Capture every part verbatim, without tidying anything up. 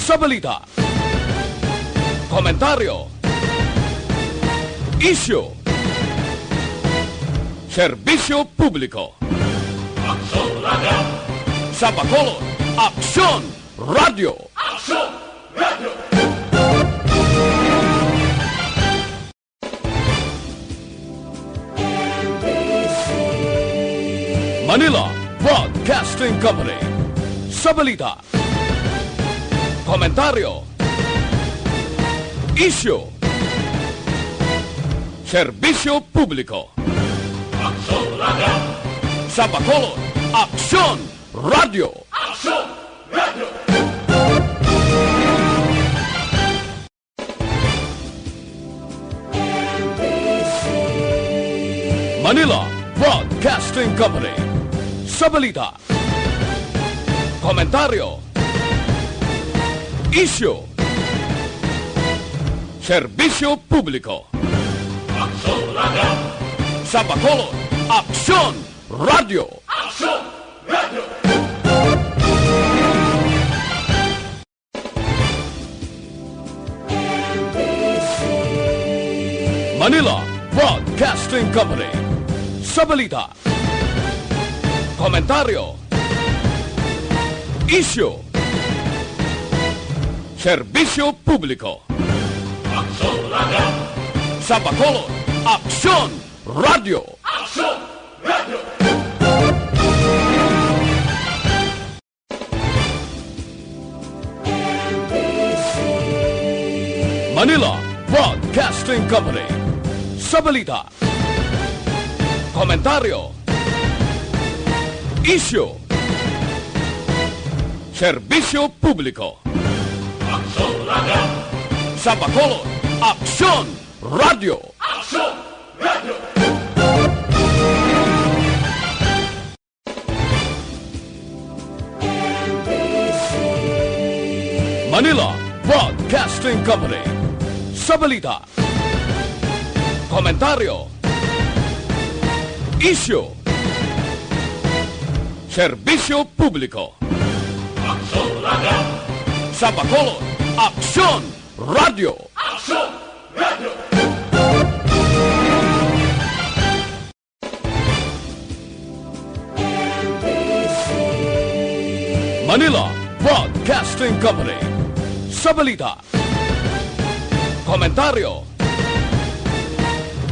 Sa balita, komentaryo, isyu, serbisyo publiko. Aksyon Radio! Sa Bacolod, Aksyon Radio! Aksyon Radio! Manila Broadcasting Company. Sa balita, komentaryo, isyu, serbisyo publiko. Aksyon Radio! Sa Bacolod, Aksyon Radio! Aksyon Radio! Manila Broadcasting Company. Sa balita, komentaryo, isyu, serbisyo publiko. Aksyon Radio! Sa Bacolod, Aksyon Radio! Aksyon Radio! Manila Broadcasting Company. Sa balita, komentaryo, isyu, serbisyo publiko. Aksyon Radio! Sa Bacolod, Aksyon Radio! Aksyon Radio! Manila Broadcasting Company. Sa balita, komentaryo, isyu, serbisyo publiko. Aksyon Radio! Sa Bacolod, Aksyon Radio! Aksyon Radio! Manila Broadcasting Company. Sa balita, komentaryo, isyu, serbisyo publiko. Aksyon Radio! Sa Bacolod, Aksyon Radio! Aksyon Radio! Manila Broadcasting Company. Sa balita, komentaryo,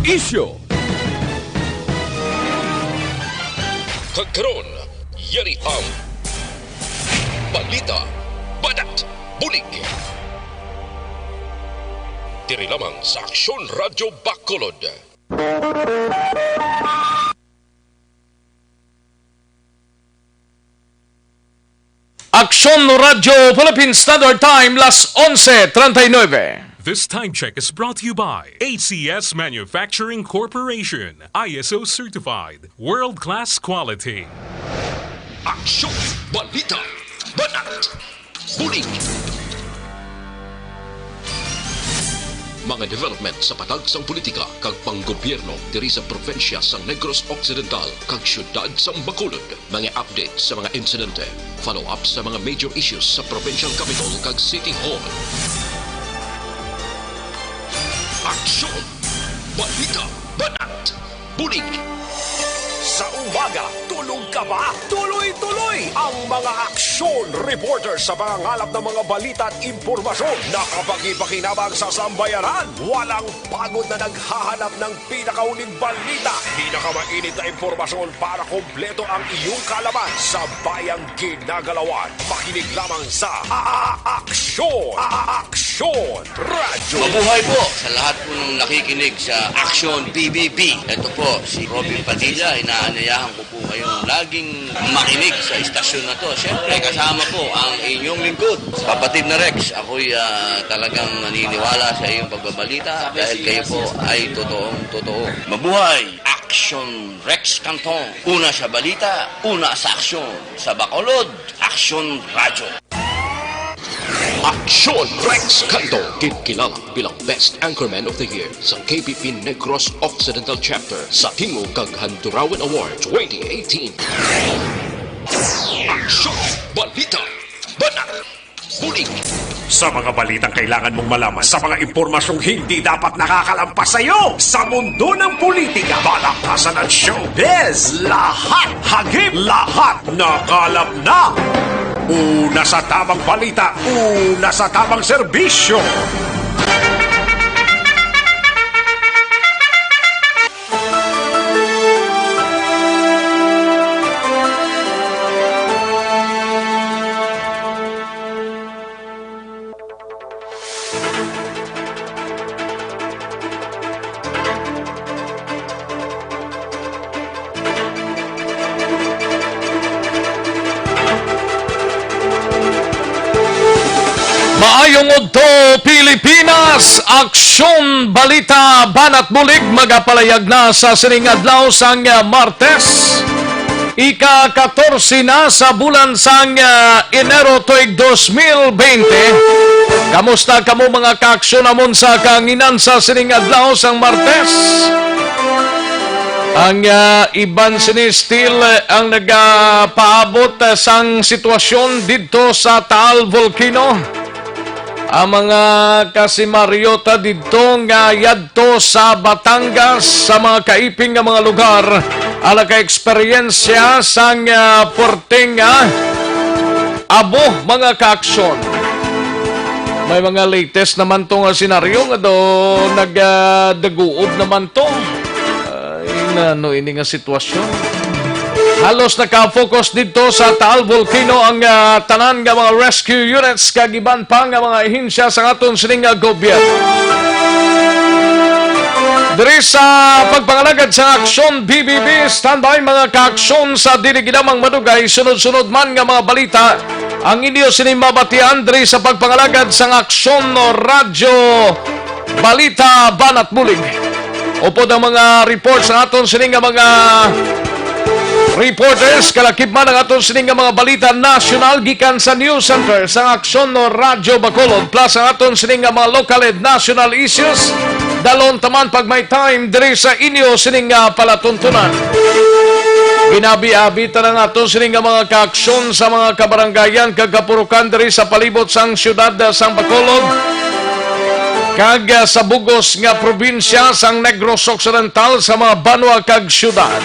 isyu. Kag karon, yari ang balita, banat, bulig. Diri lamang sa Aksyon Radio Bacolod. Aksyon Radio Philippine Standard Time, las onse treinta y nueve. This time check is brought to you by A C S Manufacturing Corporation, I S O certified, world-class quality. Aksyon! Balita! Banat! Bulig! Mga development sa patag sang politika kag panggobyerno diri sa probinsya sang Negros Occidental kag siyudad sang Bacolod. Mga update sa mga insidente. Follow up sa mga major issues sa provincial capitol kag city hall. Aksyon! Balita! Banat! Bulig! Sa umaga, tulog ka ba? Tuloy-tuloy ang mga aksyon reporter sa pangangalap ng mga balita at impormasyon na kapagi-pakinabang sa sambayanan. Walang pagod na naghahanap ng pinakahuling balita, pinakamainit na impormasyon para kompleto ang iyong kaalaman sa bayang ginagalawan. Makinig lamang sa A-, A-, Aksyon! A-, A-, Aksyon! Radyo. Mabuhay po sa lahat po ng nakikinig sa Aksyon P B B. Ito po si Robin Padilla. Inaanyayahan ko po kayong laging makinig sa istasyon na to. Siyempre, kasama po ang inyong lingkod, kapatid na Rex. Ako'y, ah, talagang naniniwala sa iyong pagbabalita dahil kayo po ay totoong totoo. Mabuhay! Aksyon Rex Canton. Una sa balita, una sa aksyon. Sa Bacolod, Aksyon Radyo. Aksyon Rex Canto, ginkilalang bilang Best Anchorman of the Year sa K B P Negros Occidental Chapter sa Tingog kag Handurawan Award twenty eighteen. Aksyon, balita, banat, bulig. Sa mga balitang kailangan mong malaman, sa mga impormasyong hindi dapat nakakalampas sa iyo, sa mundo ng politika, balakasan at showbiz, lahat, hagip, lahat, nakalap na. Una sa tamang balita, una sa tamang serbisyo. Maayong udto, Pilipinas! Aksyon, balita, banat bulig magapalayag na sa sining adlaw sang, ah, Martes. Ika-katorse na sa bulan sang, ah, Enero tuig dos mil bente. Kamusta kamo, mga kaaksyon namon sa kahanginan sa sining adlaw sang Martes? Ang, ah, iban sini still, eh, ang nagapaabot, eh, sang sitwasyon didto sa Taal Volcano. Ang mga kasimaryota didto nga yadto sa Batangas, sa mga kaiping nga mga lugar, ang naka-eksperyensya sang, ah, puwerteng, ah, abo, mga kaaksyon. May mga latest naman to nga senaryo nga daw nag, ah, daguob naman to. Ay, nano ini nga sitwasyon? Halos naka-focus didto sa Taal Volcano ang, ah, tanan nga mga rescue units kag iban pa nga mga ahensya sa aton sining nga gobyerno. Diri sa pagpangalagad sa Aksyon B B B, standby, mga kaaksyon, sa dili gid lamang madugay, sunod-sunod man nga mga balita ang inyo sini mabatian diri sa pagpangalagad sang Aksyon Radyo Balita Banat Bulig. Upod ang mga reports sa aton sini nga mga reporters, kalakip man ang aton sini nga mga balita nasyonal gikan sa News Center sang Aksyon Radyo Bacolod, plus ang aton sini nga mga local and national issues. Dalon taman pag may time diri sa inyo sini nga palatuntunan. Ginabi-abi ta ang aton sini nga mga kaaksyon sa mga kabarangayan kag kapurukan diri sa palibot sang siyudad sang Bacolod kag, ah, sa bug-os nga probinsya sang Negros Occidental, sa mga banwa kag siyudad,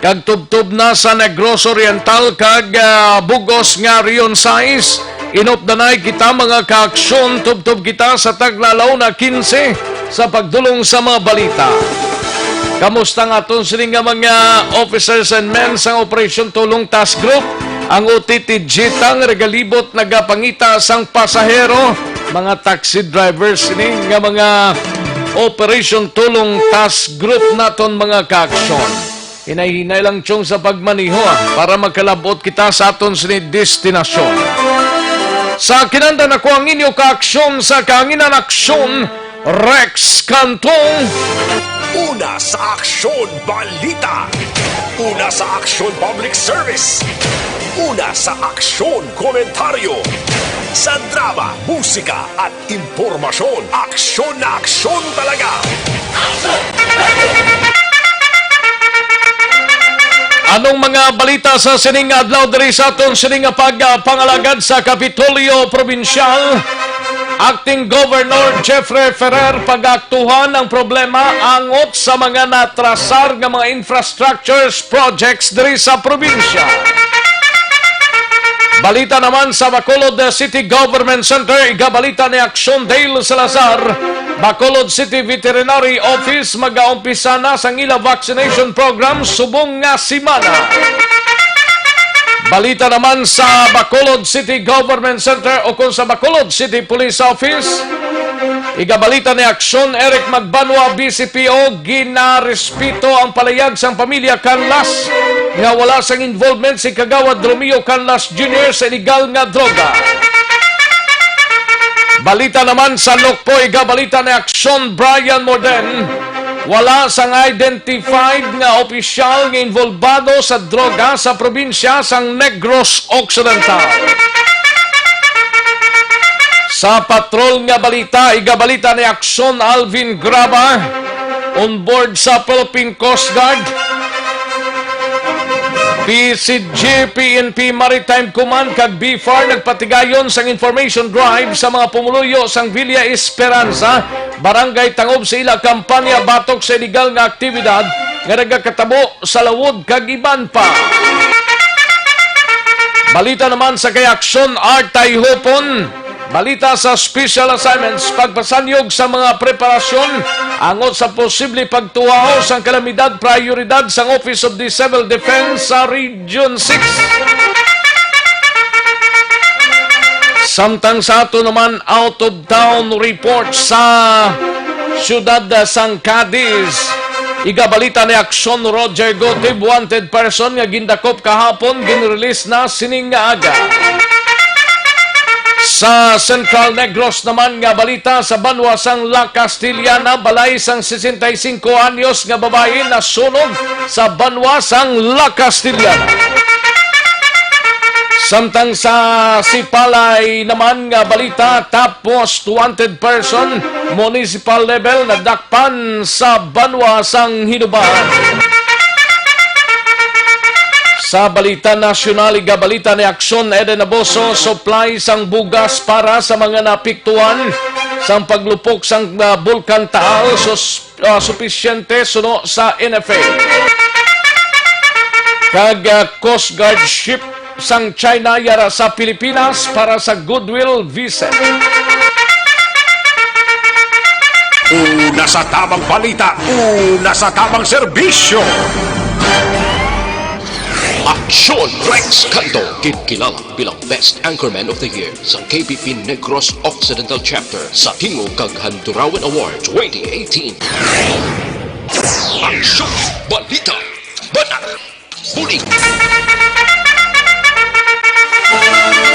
kag tubtob na sa Negros Oriental kag, ah, bug-os nga Region sais. Inupdanay kita, mga kaaksyon, tubtob kita sa tagna la una quince sa pagdulong sa mga balita. Kamusta ang aton sini nga mga officers and men sang Operation Tulong Task Group? Ang O T T Jetang nagalibot, nagapangita sang pasahero, mga taxi drivers ini nga mga Operation Tulong Task Group naton, mga kaaksyon. Hinay-hinay lang, chong, sa pagmaneho, ah, para makalab-ot kita sa aton sini destinasyon. Sa kinanda nako ang inyo kaaksyon sa kahanginan, Aksyon Rex Cantong. Una sa Aksyon Balita. Una sa Aksyon Public Service. Una sa Aksyon Komentaryo. Sa drama, musika, at impormasyon, aksyon na aksyon talaga. Anong mga balita sa sining adlaw diri sa aton sining nga pagpangalagad sa Kapitolyo Probinsyal? Acting Governor Jeffrey Ferrer pag-aktuhan ang problema angot sa mga natrasar nga mga infrastructures projects diri sa probinsya. Balita naman sa Bacolod City Government Center, igabalita ni Aksyon Dale Salazar, Bacolod City Veterinary Office magaumpisa na sang ila vaccination program subong nga semana. Balita naman sa Bacolod City Government Center, o kung sa Bacolod City Police Office, igabalita ni Aksyon Eric Magbanwa, B C P O, ginarespeto ang palayag sang pamilya Canlas nga wala sang involvement si Kagawad Romeo Canlas Junior sa illegal nga droga. Balita naman sa Nokpo, igabalita ni Aksyon Brian Morden, wala sang identified nga opisyal nga involbado sa droga sa probinsya sang Negros Occidental. Sa patrol nga balita, igabalita ni Aksyon Alvin Graba, on board sa Philippine Coast Guard, P C G, P N P Maritime Command kag B far nagpatigayon sang information drive sa mga pumuluyo sang Villa Esperanza, Barangay Tangob sa ila kampanya batok sa iligal nga aktibidad nga nagakatabo sa Lawod kag iban pa. Balita naman sa kay Aksyon Artay Hupon. Balita sa special assignments, pagpasanyog sa mga preparasyon angot sa posible pagtuhaw sang kalamidad, prioridad sang Office of the Civil Defense sa Region six. Samtang sa ato naman, out of town report sa siyudad sang Cadiz. Igabalita ni Aksyon Roger Gotib, wanted person nga gindakop kahapon, ginrelease na sining nga aga. Sa Central Negros naman nga balita, sa banwa sang La Castellana, balay sang sesenta y cinco anyos nga babayi nasunog sa banwa sang La Castellana. Samtang sa Sipalay naman nga balita, top most wanted person, municipal level, nadakpan sa banwa sang Hinubaan. Sa balita nasyonal, igabalita ni Aksyon Eden Aboso, supply sang bugas para sa mga naapektuhan sang paglupok sang, ah, Bulkan Taal, sus-, ah, supisyente suno sa N F A. Kag, ah, Coast Guard ship sang China yara sa Pilipinas para sa goodwill visit. Una sa tamang balita, una sa tamang serbisyo. Aksyon Rex Canto, ginkilala bilang Best Anchorman of the Year sa K P P Negros Occidental Chapter sa Tingog kag Handurawan Award twenty eighteen. Aksyon, balita, banat, bulig.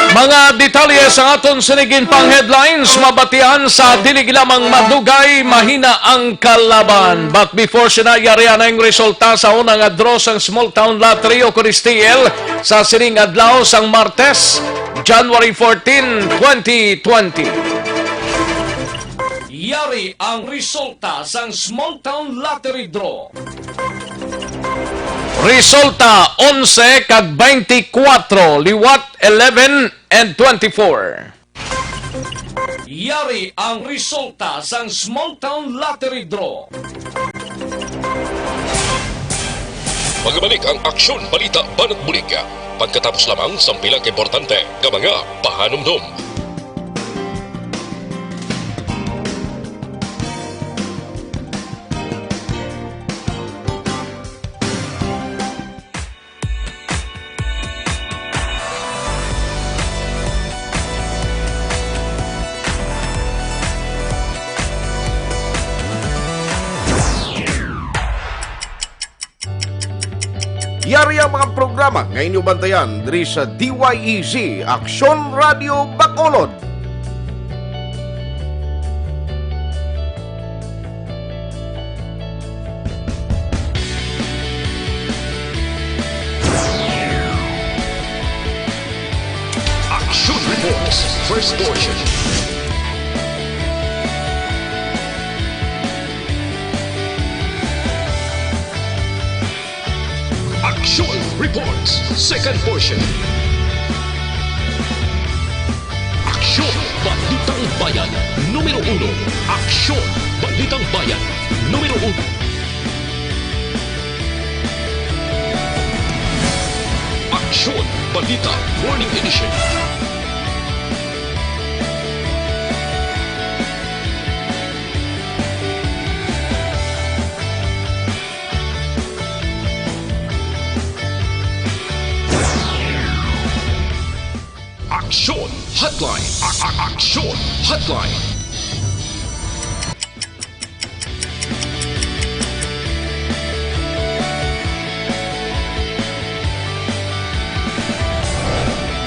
Mga detalye sa aton sinigin pang headlines, mabatian sa dili lamang madugay, mahina ang kalaban. But before sina, yari ang resulta sa una nga draw sang Small Town Lottery o Kuris T L sa sining adlaw sang Martes, January fourteen, twenty twenty. Yari ang resulta sang Small Town Lottery Draw. Resulta, onse kag twenty-four, liwat eleven and twenty-four. Yari ang resulta sang Small Town Lottery Draw. Magabalik ang Aksyon, Balita, Banat, Bulig pagkatapos lamang sang pila ka importante nga mga pahanumdom. Yari ang mga programa nga inyo bantayan diri sa D Y E Z, Aksyon Radio Bacolod. Action Reports, first portion. Action Reports, second portion. Aksyon, Balitang Bayan, numero uno. Aksyon, Balitang Bayan, numero uno. Aksyon, Balita, Morning Edition. Aksyon Hotline. A-, a-, Aksyon Hotline.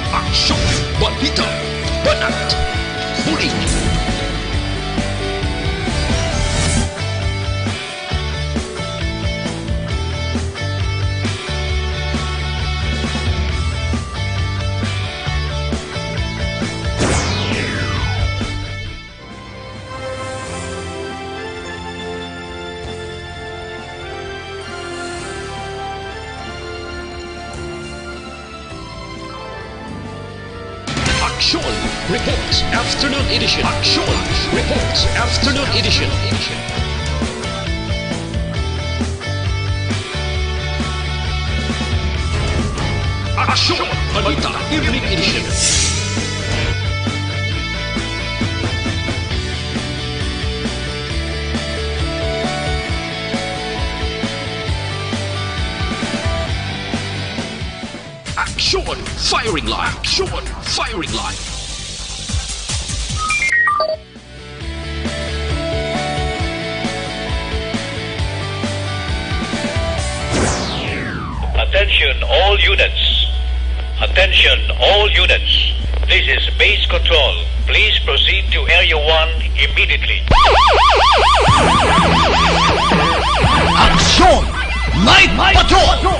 Aksyon, balita, banat, bulig. Reports Afternoon Edition. Action Reports Afternoon Edition. Action Balita Evening Edition. Action Firing Line. Action Firing Line. Attention all units. Attention all units. This is base control. Please proceed to Area one immediately. Action Night Patrol!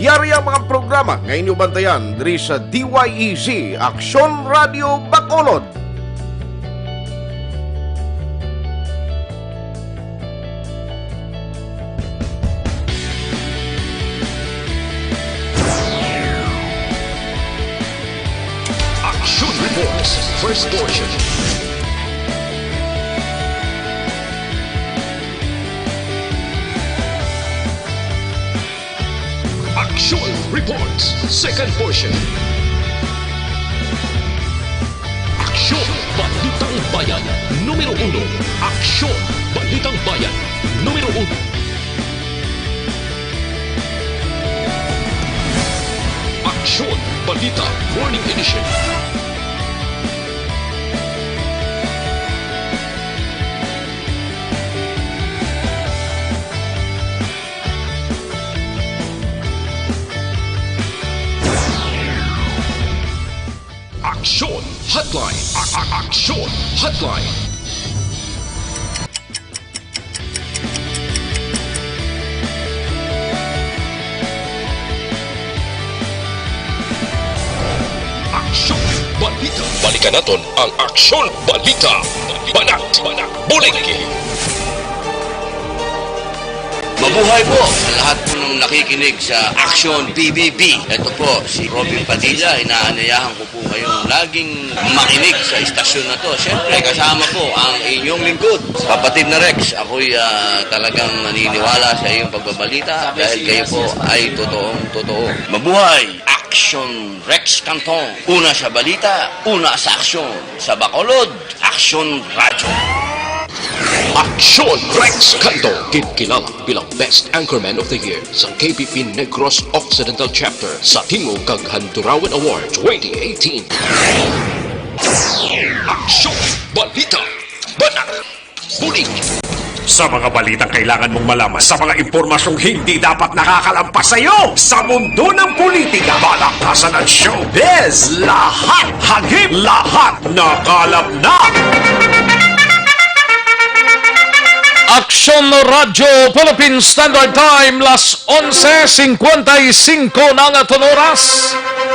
Yari ang mga programa nga inyo bantayan diri sa D Y E Z Aksyon Radio Bacolod. Action Reports, first portion. Action Reports, second portion. Aksyon, Balitang Bayan, numero uno. Aksyon, Balitang Bayan, numero uno. Aksyon, Balita, Morning Edition. Aksyon Hotline. A- a- Aksyon Hotline. Aksyon Balita. Balikan naton ang Aksyon Balita. Banat. Bulig. Mabuhay po sa lahat po ng nakikinig sa Action P B B. Ito po si Robin Padilla. Inaanyayahan ko po kayong laging makinig sa istasyon na to. Siyempre, kasama po ang inyong lingkod, kapatid na Rex. Ako'y, ah, talagang naniniwala sa iyong pagbabalita dahil kayo po ay totoong totoo. Mabuhay! Action Rex Cantong. Una sa balita, una sa aksyon. Sa Bacolod, Aksyon Radyo. Aksyon Rex Cantong, ginkilala bilang Best Anchorman of the Year sa K P P Negros Occidental Chapter sa Tingog kag Handurawan Award twenty eighteen. Aksyon Balita. Banat. Bulig. Sa mga balitang kailangan mong malaman, sa mga impormasyong hindi dapat nakakalampas sa iyo, sa mundo ng politika, balaktasan at showbiz, lahat hagip, lahat nakalap na. Aksyon Radyo Philippine Standard Time, las onse cincuenta y cinco na ang aton oras.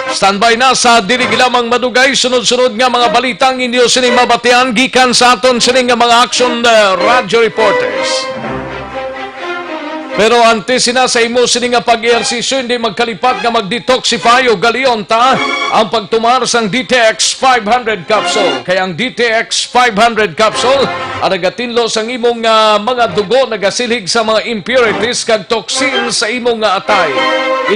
Standby na sa dili lamang madugay sunod-sunod nga mga balita ang inyo sini mabatian gikan sa aton sini nga mga action, uh, radyo reporters. Pero antes sina sa imo sini nga pag-ehersisyo, hindi magkalipat nga mag-detoxify o galion ta ang pagtumar sang D T X five hundred capsule. Kay ang D T X five hundred capsule ang nagatinlo sang imong, ah, mga dugo, nagasilhig sa mga impurities kag toxins sa imong, ah, atay.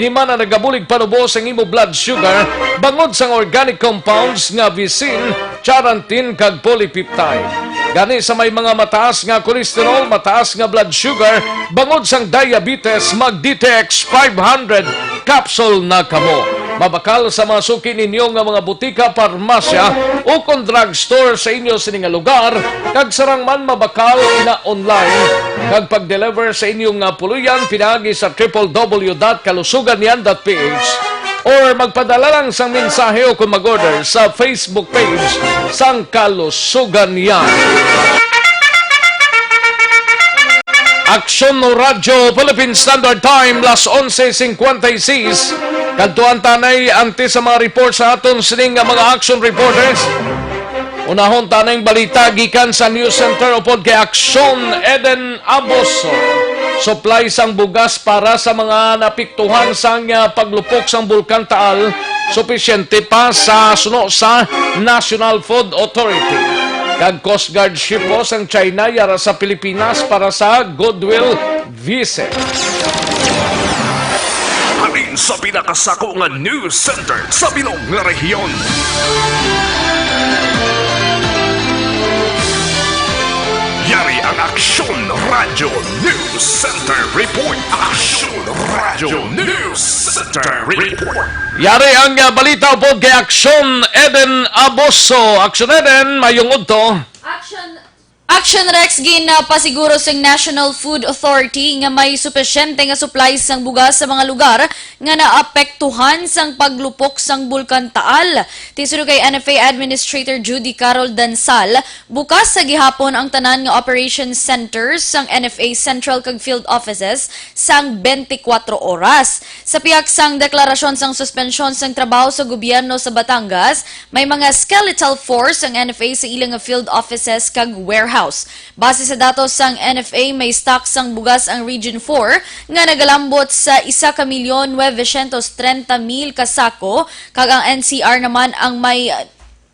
Ini man ang nagabulig panubo sang imo blood sugar bangod sang organic compounds nga visin, charantin kag polypeptide. Gani sa may mga mataas nga cholesterol, mataas nga blood sugar, bangod sang diabetes, mag D T X five hundred capsule na kamo. Mabakal sa mga suki ninyo nga mga butika, parmasya, o kon drugstore sa inyo sini nga lugar, kag sarang man mabakal ina online, kag pag-deliver sa inyong, ah, puloy-an pinaagi sa triple W dot kalusugan yan dot P H, or magpadala lang sang mensahe o kon mag-order sa Facebook page sang Kalusugan Yan. Aksyon no Radyo Philippine Standard Time, las onse cincuenta y seis. Kadtuan tanay antes sa mga report sa aton sining nga mga action reporters. Unahon tanay ang balita gikan sa News Center upod kay Aksyon Eden Aboso. Supply sang bugas para sa mga napiktuhan sang, ah, paglupok sang Bulkan Taal, supisyente pa sa suno sa National Food Authority. Kag Coast Guard ship po sang China yara sa Pilipinas para sa goodwill visit. Halin sa pinakasako nga news center sa bilog nga rehiyon. Yari ang Aksyon Radyo News Center Report. Aksyon Radyo News Center Report. Yari ang, ah, balita upod kay Aksyon Eden Aboso. Aksyon Eden, mayong udto. Action, Action Rex, ginapasiguro sang National Food Authority nga may supisyente nga supply sang bugas sa mga lugar nga naapektuhan sang paglupok sang Bulkan Taal. Ti suno kay N F A Administrator Judy Carol Dansal, bukas sa gihapon ang tanan nga operation centers sang N F A Central kag Field Offices sang twenty-four oras. Sa pihak sang deklarasyon sang suspensyon sang trabaho sa gobyerno sa Batangas, may mga skeletal force ang N F A sa ilang field offices kag warehouse. Base sa datos sang N F A, may stock sang bugas ang Region four nga nagalambot sa isa ka milyon nuebe syentos trenta mil ka sako, kag ang N C R naman ang may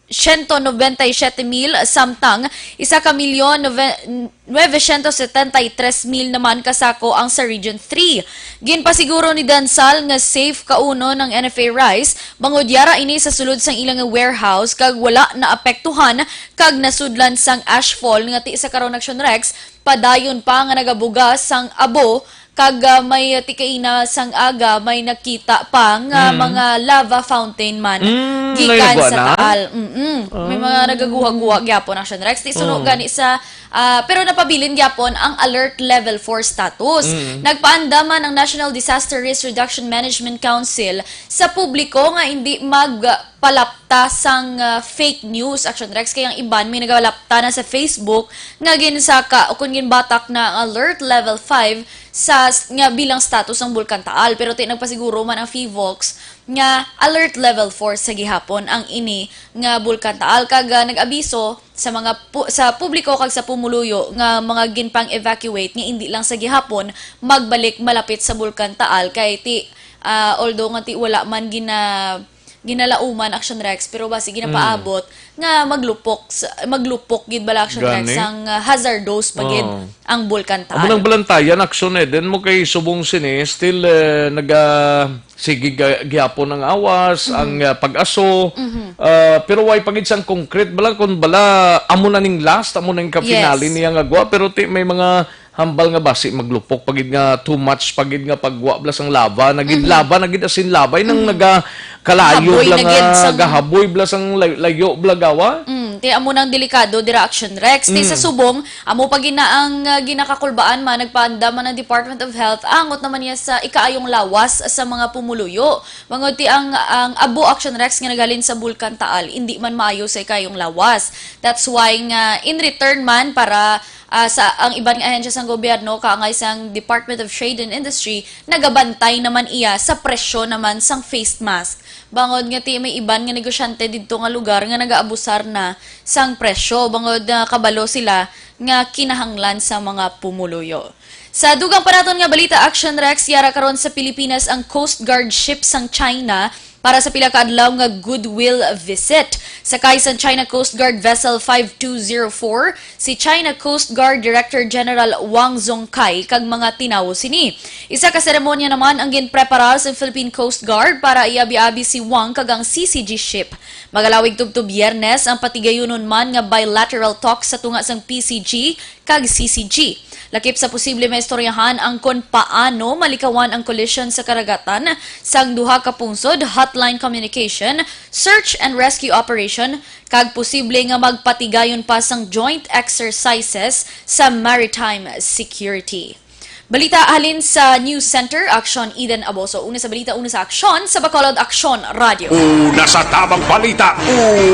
siyento nobenta y siyete mil, samtang isa ka milyon nove-, nuebe syentos setenta y tres mil naman ka sako ang sa Region three. Ginpasiguro ni Dansal nga safe kaunon ang N F A rice, bangod yara ini sa sulod sang ilang warehouse kag wala naapektuhan kag nasudlan sang ashfall nga ti sa karon, Action Rex, padayon pa nga nagabugas sang abo, kag, ah, may tikaina sang aga, may nakita pa nga Mm. mga lava fountain man Mm, gikan nagagwa sa na? Taal. Mm-mm. May mga Ah. nagaguha-guha gyapon, Action Rex. Ti suno Oh. gani sa, ah, pero napabilin gyapon ang alert level four status. Mm. Nagpaandam man ang National Disaster Risk Reduction Management Council sa publiko nga hindi magpalapta sang, ah, fake news, Action Rex. Kay ang iban may nagalapta na sa Facebook nga ginsaka o kung ginbatak na ang alert level five sa s-, nga bilang status ang Bulkan Taal, pero ti nagpasiguro man ang PHIVOLCS nga alert level four sa gihapon ang ini nga Bulkan Taal, kag, ah, nag-abiso sa mga pu-, sa publiko kag sa pumuluyo nga mga ginpang-evacuate nga indi lang sa gihapon magbalik malapit sa Bulkan Taal, kay ti, ah, although nga ti wala man gina-, ginalauman, Action Rex, pero basi ginapaabot Mm. nga maglupok sa, maglupok gid bala, Action Rex, Gani? sang, ah, hazardous pa gid Oo. ang Bulkan Taal. Amo nang balantayan, Action Eden, mo kay subong sini, still, eh, naga-, sige ga-, gihapon ang awas, Mhm. ang, ah, pag-aso, Mhm. ah, pero way pa gid sang concrete, bala, kung bala, amo na ning last, amo na ning kafinale Yes. niya nga gwa, pero ti, may mga hambal nga basi maglupok pa gid nga too much pa gid nga pagwa bala sang lava, na gid Mhm. lava, na gid asin lava, nang Mhm. nagakalayo Haboy bala na nga gid sang gahaboy bala sang lay-, layo bala gawa. Mm, ti amo nang delikado dira, Action Rex. Ti sa Mm. subong, amo pa gid na ang, ah, ginakakulbaan man, nagpaandam man ang Department of Health, angot naman niya sa ikaayong lawas sa mga pumuluyo. Bangod ti ang, ang abo, Action Rex, nga naghalin sa Bulkan Taal, indi man maayo sa ikaayong lawas. That's why nga, in return man, para ah, sa, ang iban nga ahensya sang gobyerno, kaangay sang Department of Trade and Industry, nagabantay naman iya sa presyo naman sang face mask. Bangod nga ti may iban nga negosyante didto nga lugar nga nagaabusar na sang presyo, bangod nga kabalo sila nga kinahanglan sa mga pumuluyo. Sa dugang pa naton nga balita, Action Rex, yara karon sa Pilipinas ang Coast Guard ship sang China para sa pila ka adlaw nga goodwill visit. Sakay sang China Coast Guard Vessel five two zero four si China Coast Guard Director General Wang Zongkai kag mga tinawo sini. Isa ka seremonya naman ang ginpreparar sa Philippine Coast Guard para iabi-abi si Wang kag ang C C G ship. Magalawig tubtob Biyernes ang patigayunon man nga bilateral talks sa tunga sang P C G kag C C G. Lakip sa posible maistoryahan ang kon paano malikawan ang collision sa karagatan sang duha ka pungsod, hotline communication, search and rescue operation, kag posible nga magpatigayon pa sang joint exercises sa maritime security. Balita halin sa News Center, Aksyon Eden Aboso. Una sa balita, una sa aksyon, sa Bacolod Aksyon Radyo. Una sa tamang balita,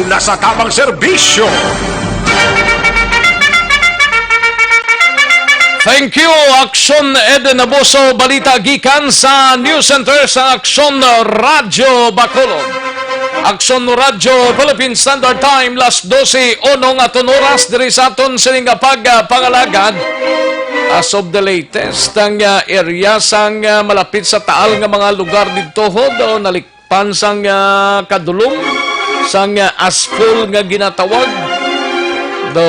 una sa tamang serbisyo. Thank you, Aksyon Eden Abuso. Balita gikan sa News Center sa Aksyon Radyo Bacolod. Aksyon Radyo Philippine Standard Time, las dose uno nga aton oras diri sa aton sining nga pagpangalagad. As of the latest, ang, ah, area sang, ah, malapit sa taal nga mga lugar didto, ho, do nalik-, pan sang, ah, kadulom sang, ah, ashfall nga ginatawag. Do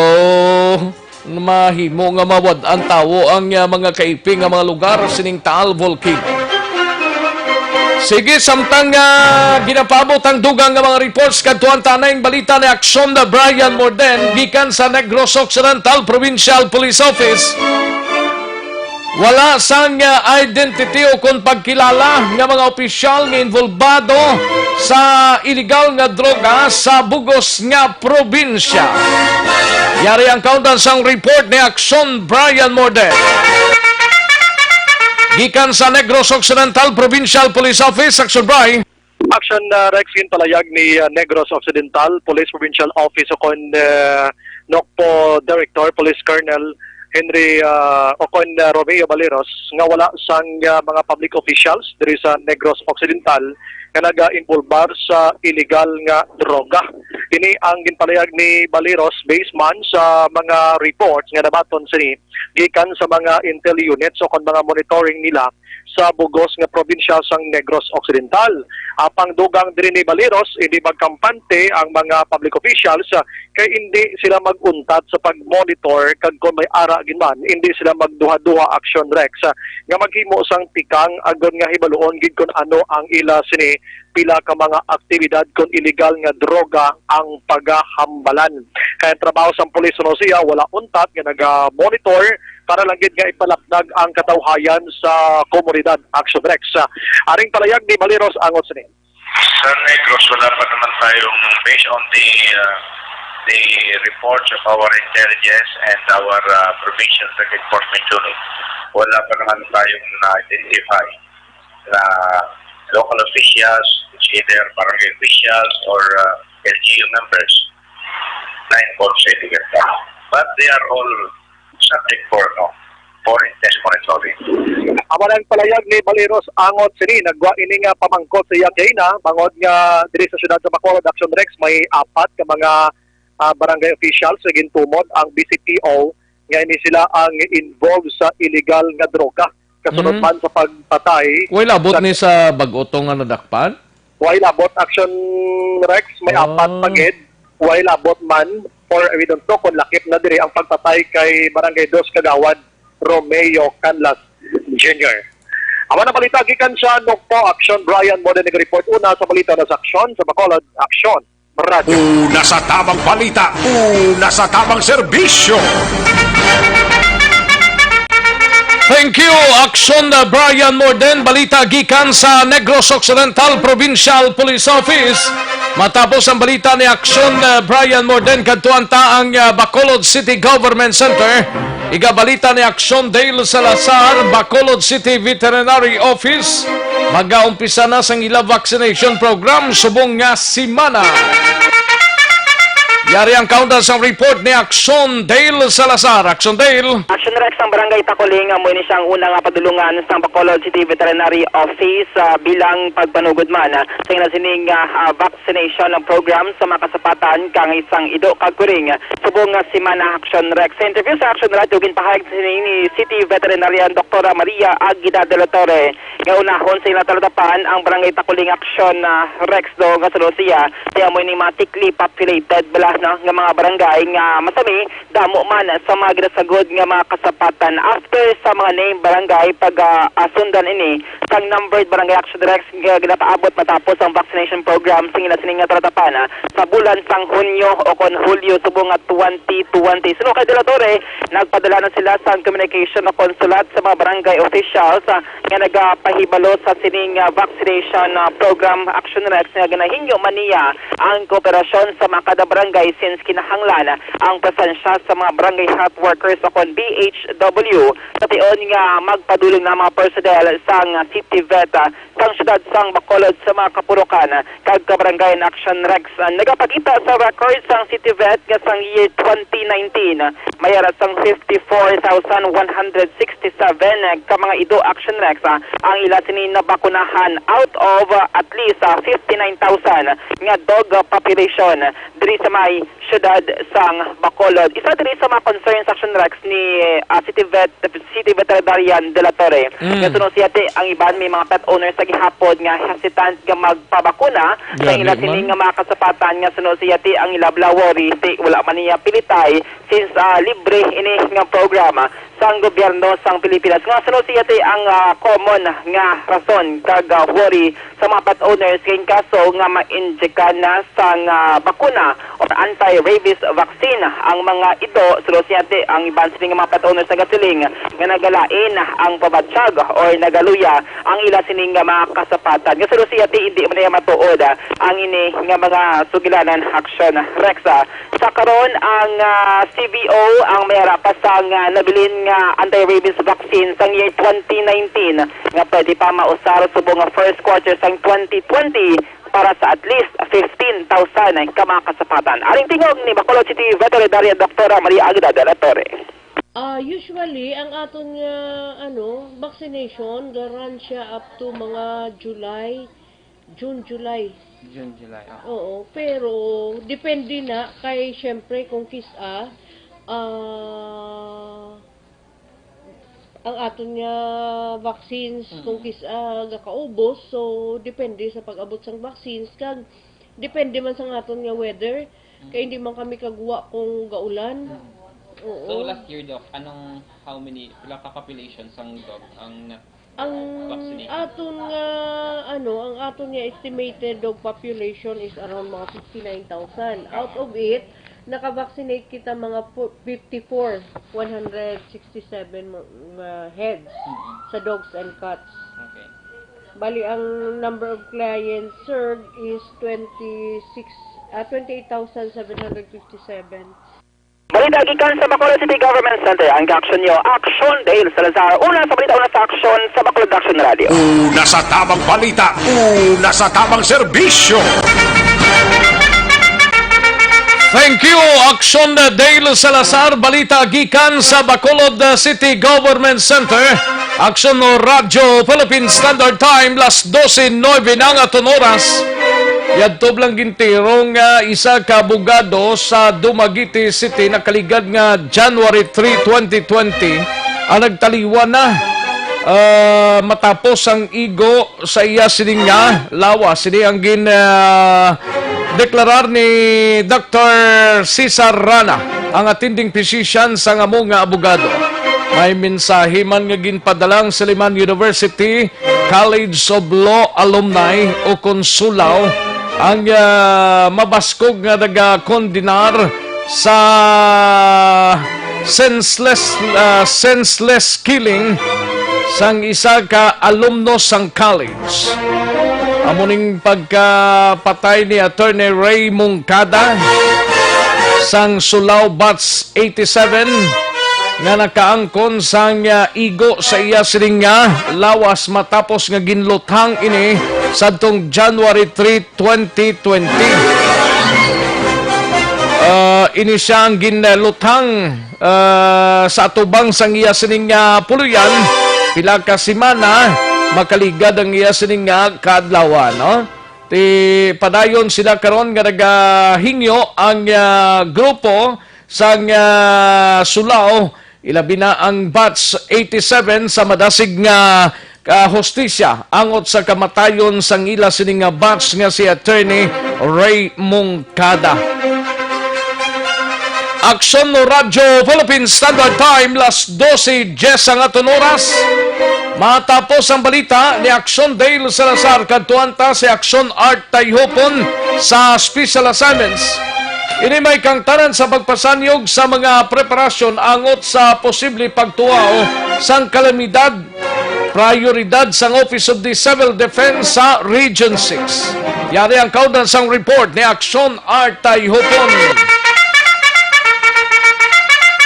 mahimo nga mawad-an tawo ang, ah, mga kaiping nga mga lugar sining Taal Volcano. Sige, samtang, ah, ginapaabot ang dugang nga mga reports, kadtuan ta na ang balita ni Aksyon na Brian Morden gikan sa Negros Occidental Provincial Police Office. Wala sang, ah, identity o kon pagkilala nga mga opisyal nga involbado sa iligal nga droga sa bugos nga probinsya. Yari ang kaundan sang report ni Aksyon Brian Morden. Gikan sa Negros Occidental Provincial Police Office, Aksyon Bri. Action, uh, Rex, ginpalayag ni, uh, Negros Occidental Police Provincial Office o kon, uh, NOCPO Director, Police Colonel Henry, uh, o kon, uh, Romeo Baleros, nga wala sang, uh, mga public officials diri sa Negros Occidental nga naga-involbar sa iligal nga droga. Ini ang ginpalayag ni Baleros based man sa mga reports nga nabaton sini gikan sa mga intel units o kon mga monitoring nila sa bugos nga probinsya sang Negros Occidental. Apang dugang diri ni Baleros, hindi magkampante ang mga public officials, ah, kay hindi sila mag-untat sa pag-monitor kag kon may ara gid man, hindi sila magduha-duha, Action Rex, ah, nga maghimo sang tikang agod nga hibaluon gid kon ano ang ila sini pila ka mga aktibidad kon iligal nga droga ang pagahambalan. Kay ang trabaho sang pulis, ano siya, wala untat nga naga-monitor para lang gid nga ipalapdag ang katawhayan sa komunidad. Action Rex. Aring palayag ni Baleros angot sini. Sa Negros, wala pa naman tayong, based on the, uh, the reports of our intelligence and our, uh, provincial drug enforcement unit, wala pa naman tayong na-identify na local officials, it's either barangay officials or, uh, L G U members na involved sa illegal crime. But they are all subject for, no, for intense monitoring. Amo ang palayag ni Baleros angot sini. Nagwa ini nga pamangkot sa iya kaina, bangod nga diri sa siyudad sa Bacolod, Action Rex, may apat ka mga, ah, barangay officials nga gintumod ang B C P O nga ini sila ang involved sa illegal nga droga. Kasunod Mm. man sa pagpatay Way labot sa ni sa bag-o to nga nadakpan? Way labot, Action Rex, may Ah. apat pa gid. Way labot man, or we don't know kung lakip na diri ang pagpatay kay Barangay Dos Kagawad Romeo Canlas Junior. Amo na balita gikan sa NOCPO, Action Brian Morden nag-report. Una sa balita na sa Aksyon sa Bacolod, Action Radyo. Una sa tamang balita, una sa tamang serbisyo. Thank you, Aksyon, uh, Brian Morden. Balita gikan sa Negros Occidental Provincial Police Office. Matapos ang balita ni Aksyon, uh, Brian Morden, kadtuan ta ang, uh, Bacolod City Government Center. Igabalita ni Aksyon Dale Salazar, Bacolod City Veterinary Office. Magaumpisa na sang ila vaccination program subong nga semana. Yari ang kaundan sang report ni Aksyon Dale Salazar. Aksyon Dale. Action Rex, ang Barangay Takuling amo ini siyang una nga padulungan sa Bacolod City Veterinary Office, ah, bilang pagpanugod man, ah, sa ina sining, ah, ah, vaccination program sa mga kasapatan kang isang ido kag kuring subong nga semana. Action Rex. Sa interview sa Action Radyo, ginpahayag sini ni City Veterinarian Doktora Maria Aguinaldo de la Torre nga unahon sa ila talatapan ang Barangay Takuling Action, ah, Rex, do nga suno siya, kaya mo ini mga thickly populated bala, no, nga mga barangay nga masami damo man sa mga ginasagod nga mga kasapatan. After sa mga named barangay, pag, ah, ah, sundan ini sang numbered Barangay Action Rex nga ginapaabot matapos ang vaccination program sa ila sining nga talatapan, ah, sa bulan sang Hunyo o kon Hulyo subong nga twenty twenty. Suno kay De La Torre, nagpadala na sila sang communication o konsulat sa mga barangay officials, ah, nga nagapahibalo sa sining, ah, vaccination, ah, program. Action Rex, nga ginahingyo man niya ang kooperasyon sa mga kada barangay Since kinahanglan ang presensya sa mga barangay health workers o kon B H W, sa tion nga magpadulong na mga personnel sang City Vet, ah, sang siyudad sang Bacolod sa mga kapulokan kag kabarangay. Ang Action Rex, ah, nagapakita sa record sang City Vet nga sang year twenty nineteen, may ara sang fifty-four thousand one hundred sixty-seven ka mga ido, Action Rex, ah, ang ila sini nabakunahan out of, ah, at least, ah, fifty-nine thousand nga dog, ah, population diri sa may siyudad sang Bacolod. Isa diri sa mga concerns, Action Rex, ni, ah, City Vet, City Veterinarian de la Torre. Mm. Nga suno siya ti ang iban may mga pet owners sa gihapon nga hesitant nga magpabakuna sa Grabe ila sini man. nga mga kasapatan, nga suno siya ti ang ila bala worry ti wala man niya pilitay since, ah, libre ini nga programa sang gobyerno sang Pilipinas. Nga suno siya ti ang, ah, common nga rason kag, ah, worry sa mga pet owners kay in kaso nga ma-injectan na sang, ah, bakuna or anti-rabies vaccine ang mga ido, suno siya ti ang iban sini nga mga pet owners nagasiling nga nagalain ang pabatyag or nagaluya ang ila sini nga mga kasapatan. Nga suno siya ti hindi man niya matuod, ah, ang ini nga mga sugilanan, Action Rex. Sa karon, ang, ah, C V O ang may ara pa sang, ah, nabilin nga anti-rabies vaccine sang year twenty nineteen nga pwede pa mausar subong nga first quarter sang twenty twenty para sa at least fifteen thousand ka mga kasapatan. Aring tingog ni Bacolod City Veterinarian Doktora Maria Agueda de la Torre. Ah, usually, ang aton nga, ano, vaccination, garan siya up to mga July, June, July. June, July, ah. Oo, pero depende na kay, syempre, kung kis-a, ah, ang aton nga vaccines, kung Mm. kis-a gakaubos, so depende sa pag-abot sang vaccines, kag depende man sa aton nga weather, Mm. kay hindi man kami kagwa kung gaulan. Mm. Oo. So, last year, Doc, anong, how many, pila ka population sang dog ang nat-, Ang vaccinated? Aton nga, ano, ang aton nga estimated dog population is around mga fifty-nine thousand. Out of it, naka-vaccinate kita mga fo-, fifty-four, one hundred sixty-seven mo-, mga heads Mm-mm. sa dogs and cats. Okay. Bali, ang number of clients served is twenty-six, ah, twenty-eight thousand seven hundred fifty-seven. Balita gikan sa Bacolod City Government Center, ang Action Nyo, Action Dale Salazar. Una sa balita, una sa aksyon sa Bacolod Action Radio. Una sa tabang balita, una sa tabang serbisyo. Thank you, Action Dale Salazar. Balita gikan sa Bacolod City Government Center. Action no Radyo Philippine Standard Time, las doce nuebe na ang aton oras. Yadto lang gintirong, ah, isa ka abogado sa Dumaguete City nakaligad nga January three, twenty twenty, ang nagtaliwan na, ah, matapos ang igo sa iya sining nga lawas. Sini ang gin, ah, deklarar ni Doctor Cesar Rana, ang attending physician sang amo nga abogado. May mensahe man nga ginpadala ang Suleman University College of Law alumni o kon SULAW ang, ah, mabaskog nga nagakondenar sa senseless, ah, senseless killing sang isa ka alumno sang college. Amo ning pagkapatay ni Attorney Ray Moncada sang SULAW Batch eighty-seven nga nakaangkon sang, ah, igo sa iya sining nga lawas matapos nga ginluthang ini sadtong January three, twenty twenty. Ah, ini sia ang ginluthang, ah, sa atubang sang iya sining nga puloy-an. Pila ka semana makaligad ang iya sining nga kaadlawan, no? Ti padayon sila karon nga nagahingyo ang, ah, grupo sang, ah, SULAW, ilabi na ang Batch eighty-seven, sa madasig nga, ah, hustisya angot sa kamatayon sang ila sini nga batch nga si Attorney Ray Moncada. Aksyon no Radyo Philippine Standard Time, las doce diez ang aton oras. Matapos ang balita ni Aksyon Dale Salazar, kadtuan ta si Aksyon Art Tayhupon sa Special Assignments. Ini may kangtanan sa pagpasanyog sa mga preparasyon angot sa posible pagtuaw sang kalamidad, prayoridad sang Office of the Civil Defense sa Region six. Yari ang kaundan sang report ni Aksyon Art Tayhupon.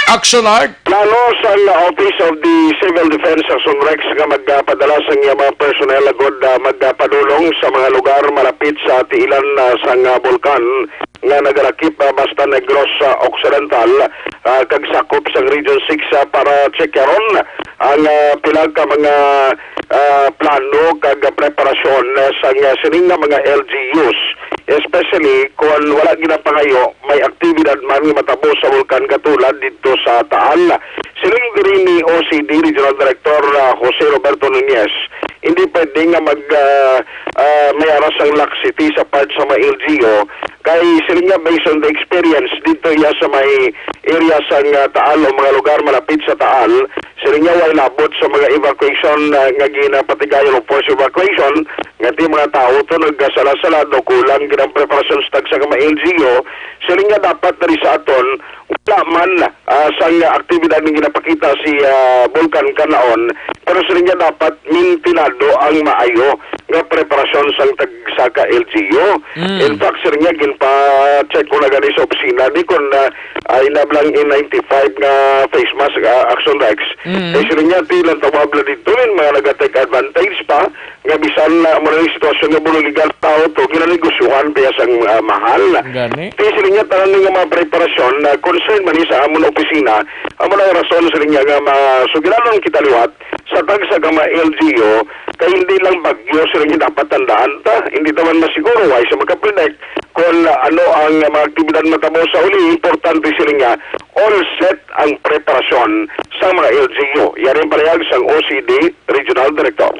Action Art? Plano sang Office of the Civil Defense, Action Rex, nga magpadala sang iya mga personnel agud, ah, magpadulong sa mga lugar malapit sa tiilan, ah, sang, ah, bulkan nga nagalakip, ah, basta Negros, ah, Occidental, ah, kag sakop sang Region six, ah, para tsekyaron ang, ah, pila ka mga, ah, plano kag preparasyon, ah, sang, ah, sining nga mga L G Us, especially kon wala ginapangayo may aktibidad man nga matabo sa bulkan katulad didto sa Taal. Siling diri ni O C D Regional Director, ah, Jose Roberto Nunez, hindi pwede nga mag, ah, ah, may ara sang laxity sa part sa mga L G U. Kay siling niya, based on the experience dito iya sa may area sang, ah, Taal o mga lugar malapit sa Taal, siling niya, way labot sa mga evacuation, ah, nga ginapatigayon o forced evacuation, nga ti mga tao to nagasala-sala o kulang gid ang preparasyon sa tagsa ka mga L G U. Siling niya, dapat diri sa aton wala man, ah, sang aktibidad nga ginapakita si, ah, Bulkan Kanaon, pero siling niya dapat mintinado ang maayo nga preparasyon sang tagsa ka L G U. Mm. In fact, siling niya, ginpa-check ko na gani sa opisina ni kon, ah, ah, inablang N ninety-five nga face mask, ah, Action Rex. Mm. Kay siling niya, ti lang tawag na dito, yung mga nag-take advantage pa, nga bisan na amo na yung sitwasyon nga buno legal tao to, ginanegosyohan pa ya sang, ah, mahal. Gani. Ti siling niya, tanan nga mga preparasyon na concern man ni sa amon opisina, amo na ang rason siling niya nga masugilanon kita liwat sa tagsa ka mga L G U, kay hindi lang bagyo siling niya dapat tandaan ta, hindi ta man masiguro, way sa makapredict kung ano ang mga aktibidad matabo sa uli, importante siling niya, all set ang preparasyon sa mga L G U. Yari ang palihag sang O C D Regional Director.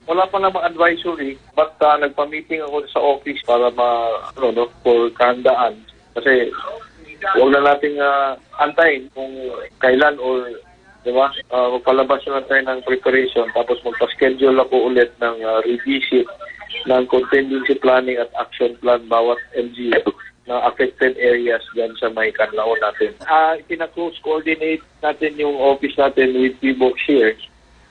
Wala pa namang advisory, but, ah, nagpa-meeting ako sa office para ma-, ano, no, for kahandaan. Kasi huwag na nating, ah, antayin kung kailan or, di ba, ah, magpalabas na lang tayo ng preparation, tapos magpa-schedule ako ulit ng, ah, revisit ng contingency planning at action plan bawat L G U na affected areas dyan sa may Canlaon natin. Ah, pina-close coordinate natin yung office natin with PHIVOLCS here.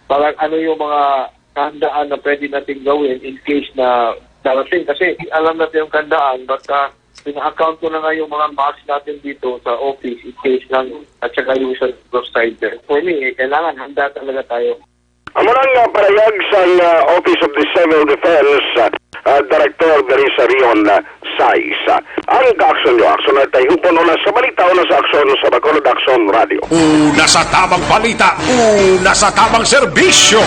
Para ano yung mga kahandaan na pwede natin gawin in case na darating. Kasi alam natin yung kahandaan, but, ah, pina-account ko na nga yung mga mask natin dito sa office in case lang at saka yung sa Negros side. For me, eh, kailangan handa talaga tayo. Amo lang nga parayag sang, ah, Office of the Civil Defense, ah, ah, Director diri sa Region, ah, sais. Ang kaaksyon nyo, Aksyon Artay Hupon, una sa balita, una sa aksyon sa Bacolod Aksyon Radio. Una sa tamang balita, una sa tamang serbisyo.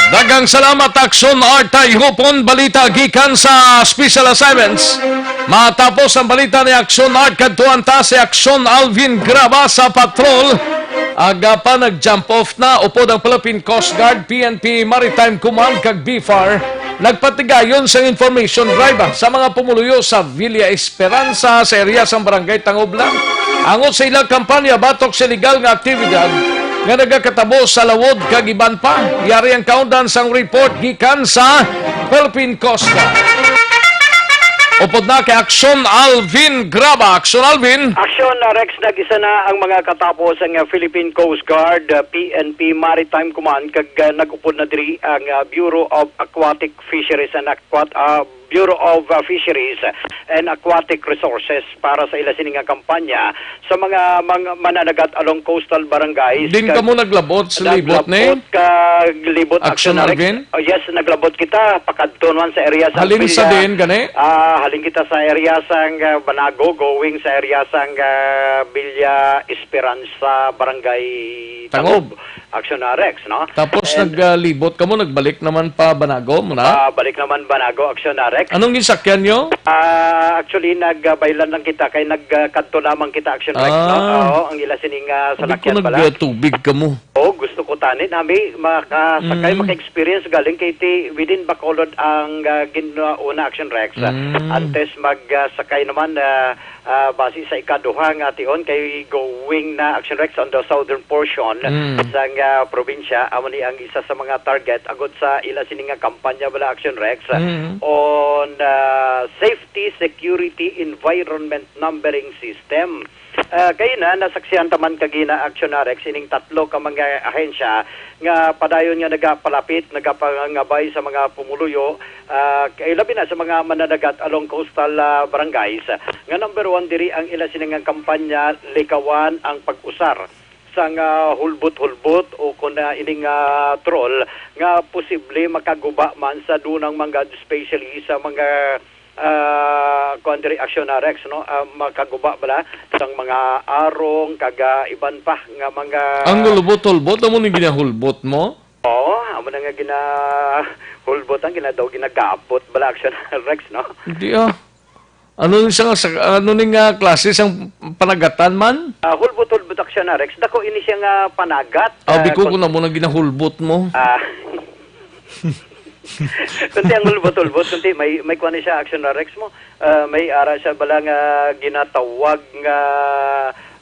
Daghang salamat, Aksyon Artay Hupon. Balita gikan sa Special Assignments. Matapos ang balita ni Aksyon Art, kadtuan ta si Aksyon Alvin Graba sa patrol. Aga pa nag-jump off na upod ang Philippine Coast Guard, P N P Maritime Command kag BFAR. Nagpatigayon sang information drive, ah, sa mga pumuluyo sa Villa Esperanza sa area sang Barangay Tangoblan. Angot sa ilang kampanya batok sa illegal nga aktibidad nga nagakatabo sa Lawod kag iban pa. Yari ang kaundan sang report gikan sa Philippine Coast Guard. Upod na kay Aksyon Alvin Graba. Aksyon Alvin. Aksyon, uh, Rex, nag-isa na ang mga katapo sang, uh, Philippine Coast Guard, uh, P N P Maritime Command, kag, uh, nag-upod na diri ang, uh, Bureau of Aquatic Fisheries and Aquat-, uh, Bureau of, uh, Fisheries and Aquatic Resources para sa ila sini nga kampanya sa mga, mga mananagat along coastal barangays. Din kag kamo naglabot sa libot ni? Naglabot ka, libot Action Action Arix. Alvin? Oh, yes, naglabot kita. Pakadto naman sa area sa Halin sa Villa, din, gani? Ah, halin kita sa area sang, ah, Banago, going sa area sang, ah, Villa Esperanza, Barangay Tangob. Tangob. Action Arix, no? Tapos And nag, ah, libot kamo, nagbalik naman pa Banago mo na? Ah, balik naman Banago, Action Arix. Anong gisakyan nyo? Ah, actually, nagbaylan lang kita kay nagkadto lamang kita, Action Rex, no? Ah. Oo, ang ila sining, ah, Sabi ko salakyan pala. Nagtubig ka mo. Oo, gusto ko tani nami makasakay, Mm. maka-experience galing kay ti within Bacolod ang, ah, ginauna, Action Rex. Mm. Antes mag, ah, sakay naman, ah, ah, base sa ikaduha nga tion kay going na, Action Rex, on the southern portion Mm. sang, ah, probinsya. Amo ni ang isa sa mga target agod sa ila sini nga kampanya bala, Action Rex, Mm. on, ah, safety, security, environment numbering system. Ah, kay na, nasaksihan taman kagina, Action Rex, ining tatlo ka mga ahensya nga padayon nga nagapalapit, nagapangabay sa mga pumuluyo, ah, kay labi na sa mga mananagat along coastal, ah, barangays, nga number one diri ang ila sini nga kampanya, likawan ang pag-usar sang, ah, hulbot-hulbot o kun, ah, ining, ah, troll nga posible makaguba man sa dunang manggad, especially sa mga, ah, kuwan diri, Action Rex, no? Ah, makaguba bala sang mga arong kag, ah, iban pa nga mga Ang hulbot-hulbot, amo ni ginahulbot mo? Oo, amo na nga ginahulbot ang ginadaw, ginagapot bala, Action Rex, no? Hindi, ah. Ano ni siya nga sa, ano ni nga klase sang panagatan man? Ah, hulbot-hulbot, Action Rex. Dako ini siya nga panagat, Ah, ah, di ko kun kung amo na ginahulbot mo. Ah. Kunti ang hulbot-hulbot, kunti may, may kuwan ni siya, Action Rex, mo. Ah, may ara siya bala nga ginatawag nga,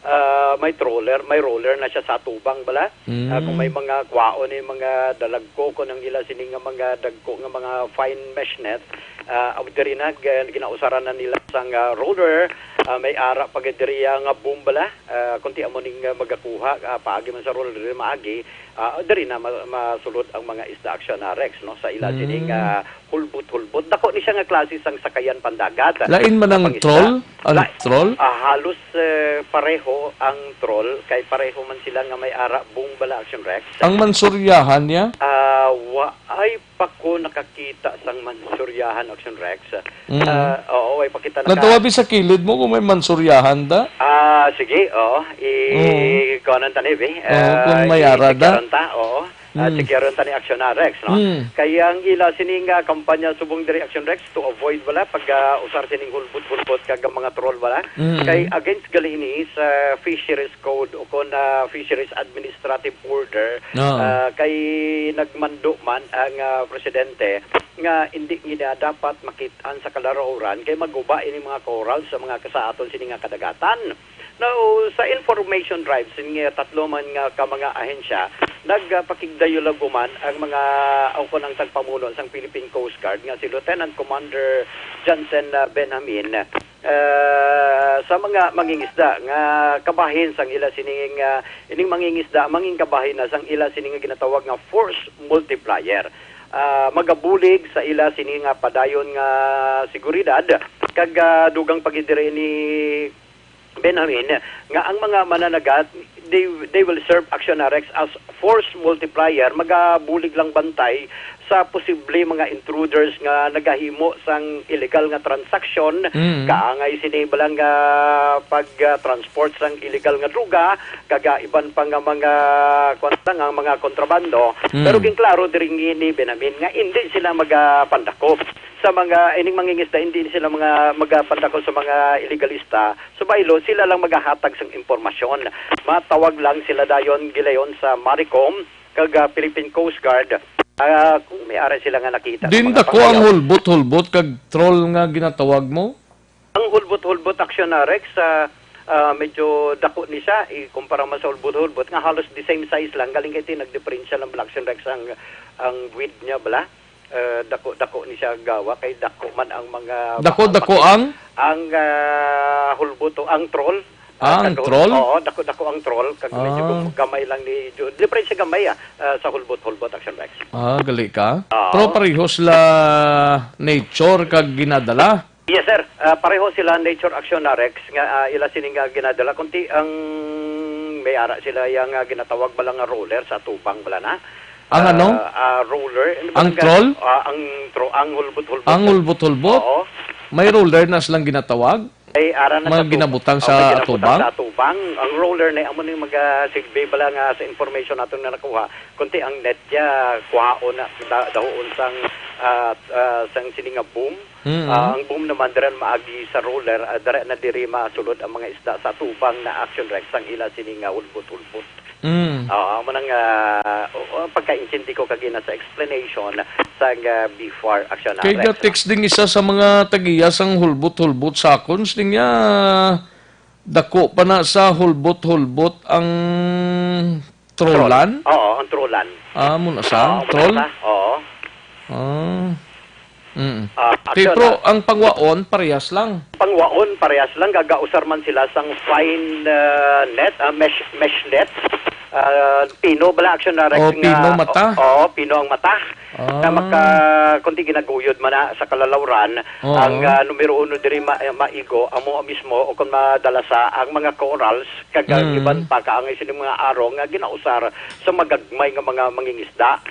ah, may troller, may roller na siya sa atubang bala. Ah, kung may Mm. mga kwaon ni mga dalagko, kung ang ila sini nga mga dagko nga mga fine mesh net, ah, diri na, g-, ginausaran na nila sang, ah, roller. Ah, may ara pa gid diri, ah, nga boom bala. Ah, kunti amo ning, ah, magakuha, ah, paagi man sa roller, diri maagi. Ah, diri na ma-, masulod ang mga isda, Action Rex, no, sa ila sining, Mm. ah, hulbot-hulbot. Dako ni siya nga klase sang sakayan pandagat. Lain man Sa ang pangisda. troll? Ang La-, troll? ah, halos, eh, pareho ang troll, kay pareho man sila nga may ara, boom bala, Action Rex. Ang mansuryahan niya? Ah, wa, ay pa ko nakakita sang mansuryahan, Action Rex. Mm. Ah, oo, way pa kita naka- Natawabi sa kilid mo kung may mansuryahan da? Ah, sige, oo. I-, Oo. kuhanan ta ni, be. Oo, kung Ah, may ara da. i-check-aron ta, oo. Ah, Mm. check-aron ta ni Action Rex, no? Mm. Kay ang ila sini nga kampanya subong diri, Action Rex, to avoid bala pag, ah, usar sining hulbot-hulbot kag ang mga troll bala. Mm. Kay against gali ini sa Fisheries Code o kon, ah, Fisheries Administrative Order, Oo. ah, kay nagmando man ang, ah, presidente nga hindi gina dapat makit-an sa kalarawran kay maguba ini mga coral sa mga kasaaton sini nga kadagatan. Now, sa information drive sini nga tatlo man nga ka mga ahensya, nagpakigdayulag man ang mga, o kon ang tagpamuno sang Philippine Coast Guard nga si Lieutenant Commander Johnson, ah, Benjamin, ah, sa mga mangingisda nga kabahin sang ila sining, ah, ining mangingisda, mangin kabahin na sang ila sini nga ginatawag nga force multiplier. Ah, magabulig sa ila sini nga padayon nga seguridad, kag, ah, dugang pa gid diri ni Benjamin nga ang mga mananagat, they, they will serve Action Rex as force multiplier, magabulig lang bantay sa posible mga intruders nga nagahimo sang illegal nga transaksyon, Mm. kaangay sini bala nga pag, ah, transport sang illegal nga droga, kag, ah, iban pa nga mga, kwan lang, ang mga kontrabando. Mm. Pero ginklaro diri ni Benjamin nga hindi sila magapandakop sa mga, ining mangingisda, hindi sila mga magapandakop sa mga illegalista. Subaylo, sila lang magahatag sang impormasyon. Matawag lang sila dayon gilayon sa Maricom kag, ah, Philippine Coast Guard. Ah, kung may ara sila nga nakita nga Din mga dako ang pangayaw. hulbot-hulbot kag troll nga ginatawag mo? Ang hulbot-hulbot, Action Rex, ah, ah, medyo dako ni siya, ikumpara man sa hulbot-hulbot nga halos the same size lang. Galing kay ti nagdiperensya lang bala, Action Rex, ang, ang width niya bala. Eh, dako-dako ni siya gawa kay dako man ang mga Dako-dako ang? ang, ah, hulbot o ang troll. Ah, Ah, ang dako-, troll? Oo, dako-dako ang troll. Kag medyo Ah. gam-, gamay lang ni, jo-, di pa rin siya gamay, ah, ah, sa hulbot-hulbot, Action Rex. Ah, gali ka? Oo. Pero pareho sila nature kag ginadala? Yes, sir. Ah, pareho sila nature, Action Rex, nga, ah, ila sini nga ginadala. Kunti ang may ara sila yang, ah, ginatawag bala nga roller sa atubang bala na. Ang ano? Ah, ah, roller. Ano ba Ang nga? troll? Ah, ang tro-, ang hulbot-hulbot. Ang hulbot-hulbot? Oo. May roller na silang ginatawag? Ay, ara na Mga sa tub-, ginabutang oh, sa may ginabutang atubang? sa atubang. Ang roller na amo ni mga sigbi bala nga sa information naton nga nakuha. Kunti ang net niya, kuhaon na, da-, dahuon sang, ah, ah, sang sini nga boom. Mm. Ah, ang boom naman, dira maagi sa roller, ah, dira na diri masulod ang mga isda sa atubang na, Action Rex, ang ila sini nga hulbot-hulbot. Mm. Oo, amo nang, ah, o, o, pagkaintindi ko kagina sa explanation sa, ah, B far, Action Kay Rex, no? ga-text ding isa sa mga tagiya sang hulbot-hulbot sa akon, sining niya, dako pa na sa hulbot-hulbot ang Troll. trollan? Oo, ang trollan. Ah, amo na sa Oo, amo na troll? sa, oo. Ah. Mm. Ah, Kay, aksyon, pero ah. Ang pangwaon, parehas lang. Pangwaon, parehas lang. Gagausar man sila sang fine, ah, net, ah, mesh, mesh net. Ah, pino bala, aksyon na, Rex, Oh, nga, pino mata? Oo, pino ang mata. Ah. Na maka, kundi ginaguyod man na sa kalalawran, Oo. ang, ah, numero uno diri ma-, maigo, amo mismo, o kung madala sa, ang mga corals, kag ang Mm. iban pa, kaangay sini mga arong nga ginausar sa magagmay nga mga mangingisda.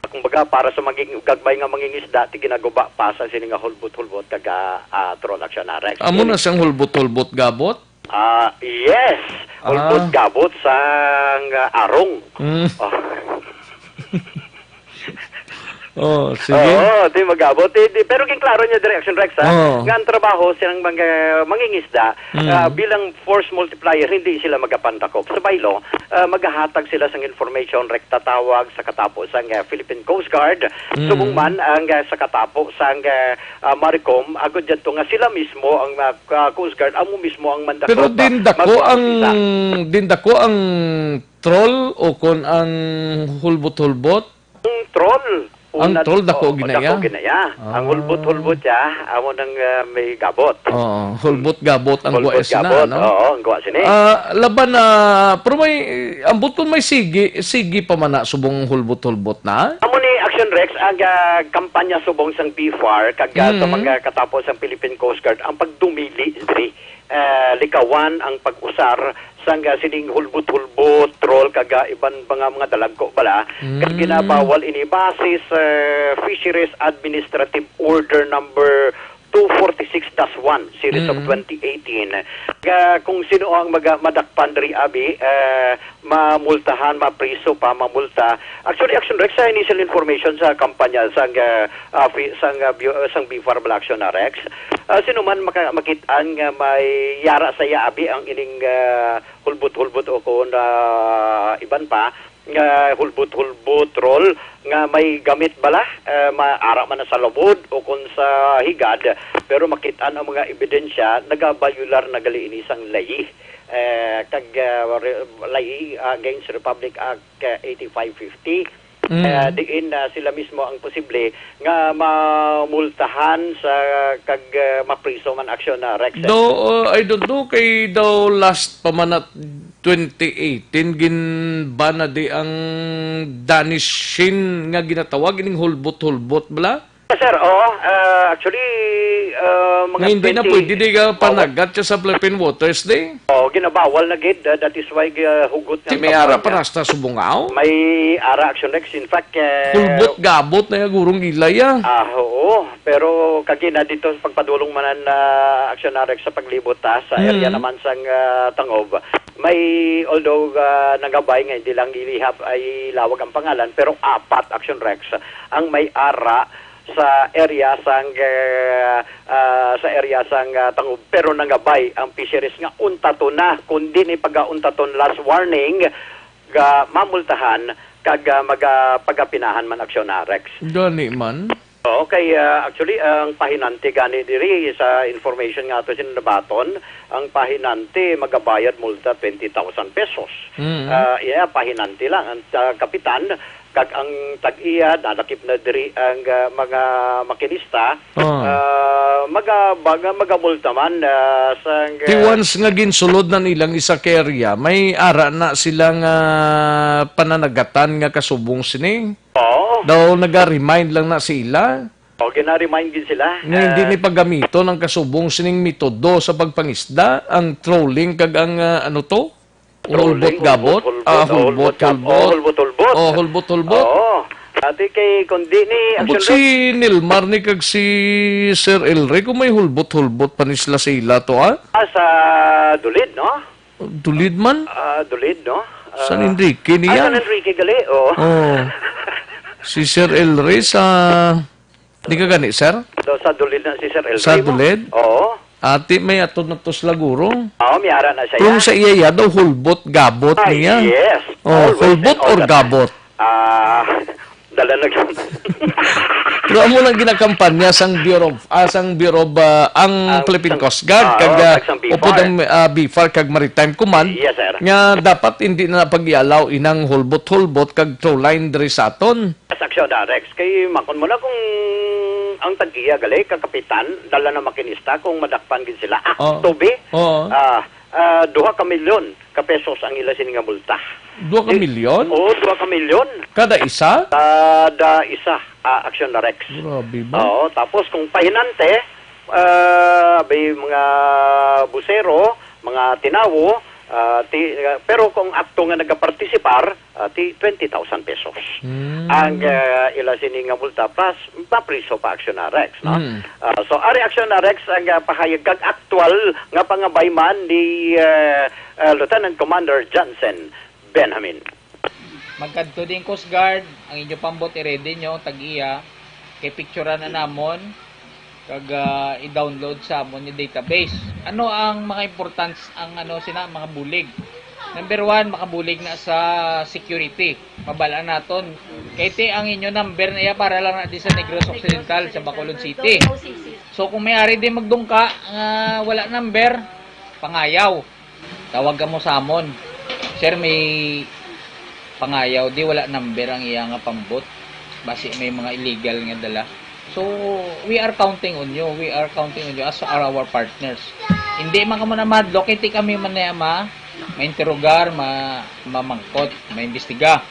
Kumbaga, para sa maging gagmay nga mangingisda, ti ginaguba pa sa sini nga hulbot-hulbot kag, ah, ah, troll, aksyon na, Rex. Amo na sang hulbot-hulbot gabot? Ah, yes. Hulbot Ah. gabot sang, ah, arong. Mm. Oh. Oh, sige. Oo, di magabot. Di, di, pero ginklaro niya diri, aksyon, Rex, ha? Oo. Nga ang trabaho silang mga mangingisda, Mm. ah, bilang force multiplier, hindi sila magapandakop. Sa baylo, ah, magahatag sila sang information, rekta tawag sa katapo sang, ah, Philippine Coast Guard, Mm. subong man ang, ah, sa katapo sang, ah, ah, Maricom, agod dyan to nga sila mismo ang, ah, ah, Coast Guard, amo mismo ang mandakop, Pero ah, din dako ang, magpapakita. Din dako ang troll o kon ang hulbot-hulbot? Ang troll, Ang una, troll dako oh, ginaya? Dako ginaya. Ang Ah. hulbot-hulbot siya, amo nang, ah, may gabot. Oo, hulbot-gabot ang Hulbot guwes na, gabot, no? Oo, ang guwa sini. Ah, laban na, pero may, ambot kon may sigi, sigi pa man na subong hulbot-hulbot na? Amo ni, aksyon, Rex, ang, ah, kampanya subong sang BFAR, kag, ah, sa Mm. mga katapo sang Philippine Coast Guard, ang pagdumili diri, ah, likawan ang pag-usar sang, ah, sining hulbot-hulbot, troll, kag, ah, iban mga, mga dalagko bala. Kag Mm. ginabawal ini base sa Fisheries Administrative Order number two forty-six dash one, series of Mm. twenty eighteen. Nga kung sino ang maga-, madakpan diri, abi, eh, mamultahan, mapriso pa, mamulta. Actually, action, Rex, sa initial information sa kampanya sang, eh, ah, fi-, sang, ah, bio-, sang BFAR bala, action na, Rex. Ah, sino man maka-, makit-an nga may yara sa iya, abi, ang ining, ah, hulbot-hulbot o kon, ah, iban pa, nga hulbot-hulbot, troll, nga may gamit bala, eh, ma-, ara man na sa lawod o kon sa higad, pero makit-an ang mga ebidensya, nagabayular na gali ini sang layi, eh, kag, eh, re-, layi against Republic Act, eh, eighty-five fifty. Mm. Eh, diin, ah, sila mismo ang posible nga mamultahan sa kag, eh, mapriso man, action na, Rex. Though, uh, I don't know, kay daw last pa man na twenty eighteen, ginban na di ang Danish Shin nga ginatawag, ining hulbot-hulbot bala? Sir, oo. Ah, actually, ah, mga Nga hindi na twenty pwede di ka Oo. panagat siya sa Philippine Waters, di? Oo, ginabawal na gid. Ah, that is why, ah, hugot Ti nga may ara pa pagpanya. Nasta subungaw? May ara, action, Rex. In fact, eh, Hulbot gabot na yung gurong ilay, ah. Ah, oo. Pero kagi na dito sa pagpadulong manan na, action, na, Rex, sa paglibot, ah, sa area Mm. naman sang, ah, Tangob, may, although, ah, nagabay nga hindi lang ilihap ay lawag ang pangalan, pero apat, action, Rex, ang may ara sa area sang, eh, ah, sa area sang, ah, Tangob, pero nangabay ang fisheries nga untaton na, kundi ni pagauntaton, last warning, ga mamultahan kag, ah, maga-, pagapinahan man, aksyon na, Rex. Gani man. Oo, kay, ah, actually, ang pahinante gani diri sa information nga ato sinabaton, ang pahinante magabayad multa twenty thousand pesos. Mm. Ah, iya, pahinante lang. Ang, ah, kapitan, kag ang tag-iya, nalakip na diri ang, ah, mga makinista, Ah. ah, maga-, maga-, magamulta man, ah, sa, Ti ah, once nga ginsulod na nilang isa ka area, may ara na sila nga pananagatan nga kasubong sini? Oo. Daw naga-remind lang na sila. O, gina-remind gid sila. Nga hindi Ah. ni paggamiton ang kasubong sining metodo sa pagpangisda, ang trolling kag ang, ah, ano to? Trolling, Hulbot gabot? Hulbot, Ah, hulbot, hulbot, hulbot, gab-, hulbot. oh, hulbot, hulbot. Oh, hulbot, hulbot. Oo. Dati kay, kundi ni, Ambot actually, si Nilmar ni kag si Sir Elry, kung may hulbot-hulbot pa ni sila sa ila to, ah? Ah, sa Dulid, no? Dulid man? Ah, Dulid, no? San Ah, Enrique ah, niya? San Enrique gali, oo. Oh. Si Sir Elry sa Di ka gani, sir? Do, sa Dulid na si Sir Elry Sa mo. Dulid? Oo. Ati, may ato na to sa Laguro. Oo, may ara na siya. Kung sa iya, ya, daw hulbot, gabot Ah, niya. yes. Oh, Always hulbot and all or the time. gabot? Ah, dala na gyud. Pero amo lang ginakampanya sang Bureau of, ah, sang Bureau of, ah, ang Ang Philippine sang, Coast Guard, ah, kag, oo, ah, kag sang upod BFAR. ang, ah, BFAR kag Maritime Command, Yes, sir. nga dapat hindi na pag-i-allow inang hulbot-hulbot kag troll line diri sa aton. Sa aksyon, ah, Rex, kay makon mo na kung Ang tag-iya gali, kakapitan, dala na makinista kung madakpan gid sila. Ah, Oh. Toby, Oo. ah, ah, duha ka milyon ka pesos ang ila sini nga multa. Duha ka Di-, milyon? Oo, duha ka milyon. Kada isa? Kada isa, ah, Action Rex. Grabe ba? Oo, tapos kung pahinante, ah, may mga busero, mga tinawo, ah, ti-, ah, pero kung akto nga nagapartisipar, ah, ti twenty thousand pesos. Hmm. Ang, ah, ila sini nga multa plus mapriso pa Action Rex, no? Hmm. Ah, so, ari Action Rex ang, ah, pahayag kag aktual nga pangabay man ni, ah, ah, Lieutenant Commander Johnson Benjamin. Magkadto din Coast Guard, ang inyo pambot i-ready nyo, tag-iya, kay picturean na namon, kag, ah, i-download sa amon yung database. Ano ang mga importance, ang ano sina, mga bulig? Number one, makabulig na sa security. Mabalaan naton. Kay ti ang inyo number na iya para lang na di sa Negros Occidental sa Bacolod City. So kung may ari di magdungka nga wala number, pangayaw. Tawag kamo sa amon. Sir, may pangayaw, di wala number ang iya nga pambot. Basi may mga illegal nga dala. So, we are counting on you. We are counting on you as are our partners. Hindi man kamo na madlok, hindi kami man na ma, mainterogar, ma, mamangkot, maimbestiga.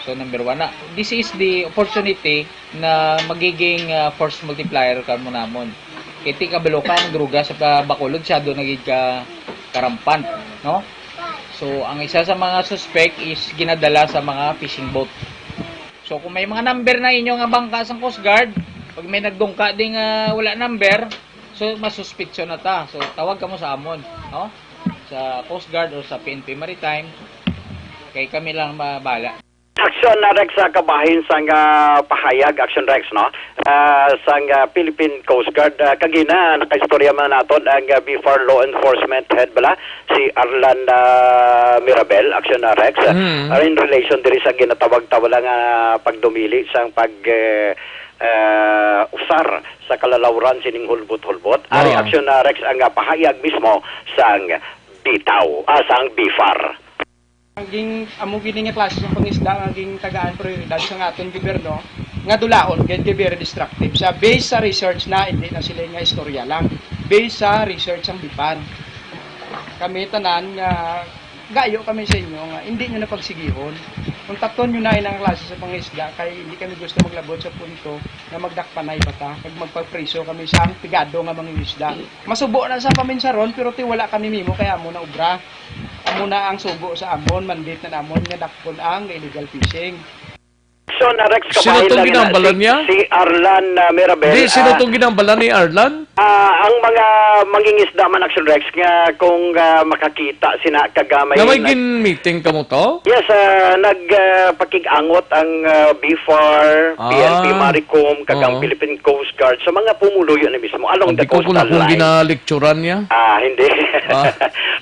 So, number one na. This is the opportunity na magiging, ah, force multiplier kamo namon. Kay ti kabalo ka ang droga sa pa-, Bacolod, siya doon nagig ka karampant, no? So, ang isa sa mga suspect is ginadala sa mga fishing boat. So, kung may mga number na inyo nga bangka sa Coast Guard, pag may nagdungka ding, ah, wala number, so, masuspitsyon na ta. So, tawag kamo sa amon, no? Sa Coast Guard or sa P N P Maritime, kay kami lang mabala. Action Rex, sa kabahin sang, ah, pahayag, Action Rex, no? Ah, sang, ah, Philippine Coast Guard, ah, kagina, nakaistorya man naton ang, ah, BFAR law enforcement head bala, si Arlan, ah, Mirabel, Action Rex, ah, Mm. in relation diri sa ginatawag ta wala nga pagdumili sang pag, eh, eh, usar sa kalalawran sining hulbot-hulbot. Ari, Oo. Action Rex, ang, ah, pahayag mismo sang bitaw, ah, sang BFAR. Ang ging-, amo gini nga klase sa pangisda nga gintagaan prioridad sa aton gobyerno nga dulaon gid kay very destructive siya based sa research na, hindi na sila nga istorya lang. Based sa research ang BFAR. Kami tanan nga gayo kami sa inyo nga hindi nyo na pagsigihon. Kontakton nyo na inang klase sa pangisda kay hindi kami gusto maglabot sa punto nga magdakpanay pa ta kag magpapriso kami sa ang pigado nga mangingisda. Masubo na sa paminsaron pero ti wala kami mimo kay amo na obra. Amo na ang sugo sa amon, mandate na namon nga dakpon ang illegal fishing. Action Rex, Sino kabahin tong lang na ginambalan si, niya? si Arlan, ah, Mirabel. Di, sino Ah, tong ginambalan ni Arlan? ah, ang mga mangingisda man, Action Rex, nga kung, ah, makakita sina kagamay Nga may na gin-meeting kamo to? Yes, ah, nag, ah, pakig-angot ang, ah, BFAR, Ah. P N P Maricom, kag ang Oo. Philippine Coast Guard sa mga pumuluyo ni mismo along Hindi the ko kung coastal akong line. ginalikturan niya. Ah, hindi. Ah.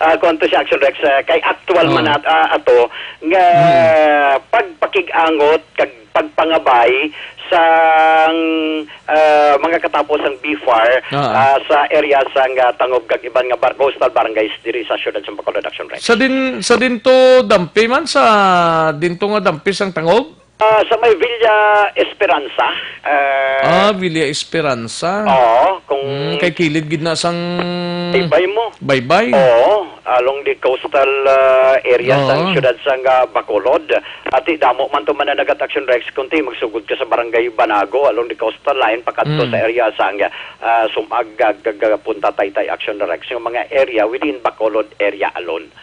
Ah, kung to siya, Action Rex, ah, kay aktual man Oo. at, ah, ato nga Hmm. pagpakig-angot kag pagpangabay sang, ah, mga katapo sang BFAR, Ah. ah, sa area sang, ah, Tangob kag iban nga bar-, coastal barangays diri sa siyudad sa Bacolod, Action Rex. Sa din, sa dinto dampi man, sa dinto nga dampi sang Tangob? Ah, sa may Villa Esperanza, ah, Ah, Villa Esperanza. Oo, kung Mm, kay kilid gid na sang Baybay mo. Baybay. Oo, along the coastal, ah, area Oo. sang siyudad sang, ah, Bacolod. Ati damo man to mananagat, Action Rex, kunti magsugod ka sa Barangay Banago, along the coastal line, pakadto Mm. sa area sang, ah, Sumag, ah, gag-, gag-, Punta Taytay, Action Rex. Yung mga area within Bacolod area alone.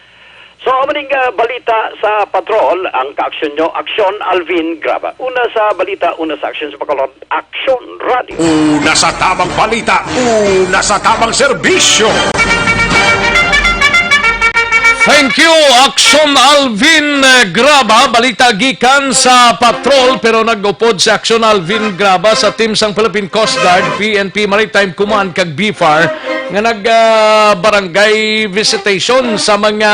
So, amo ning, ah, balita sa patrol, ang kaaksyon nyo, Aksyon Alvin Graba. Una sa balita, una sa aksyon sa Bacolod, Aksyon Radio. Una sa tamang balita, una sa tamang serbisyo. Thank you, Aksyon Alvin, eh, Graba. Balita gikan sa patrol, pero nag-upod si Aksyon Alvin Graba sa team sang Philippine Coast Guard, P N P Maritime Command, kag BFAR nga nag, ah, barangay visitation sa mga,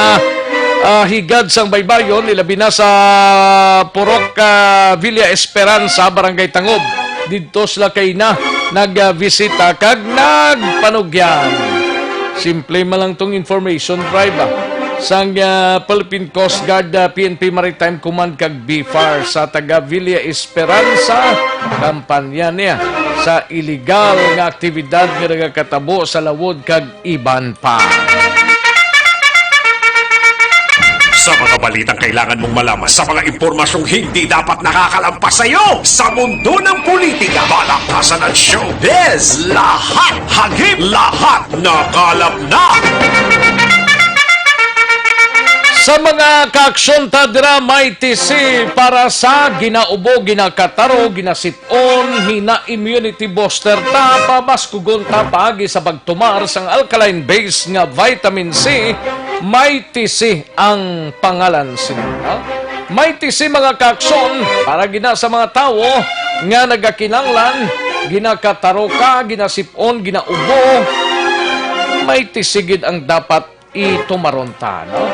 ah, higad sang baybayon, ilabi na sa Purok, ah, Villa Esperanza, Barangay Tangob. Didto sila kay na nagbisita kag nagpanugyan. Simple man lang tong information drive, ah, sang, ah, Philippine Coast Guard, ah, P N P Maritime Command kag BFAR sa taga Villa Esperanza, kampanya niya sa iligal nga aktibidad nga nagakatabo sa Lawod kag iban pa. Sa mga balitang kailangan mong malaman, sa mga impormasyong hindi dapat nakakalampas sa iyo, sa mundo ng politika, balaktasan at showbiz, lahat, hagip lahat, nakalap na. Sa mga kaaksyon ta dira, may tisi para sa ginaubo, ginakataro, ginasip-on, hina-immunity booster ta, pamaskugon ta paagi sa pagtumar sang alkaline base nga vitamin C, may tisi ang pangalan sini, ha? May tisi, mga kaaksyon, para gina sa mga tawo nga nagakinanglan, ginakataro ka, ginasip-on, ginaubo, may tisi gid ang dapat itumaron ta, no?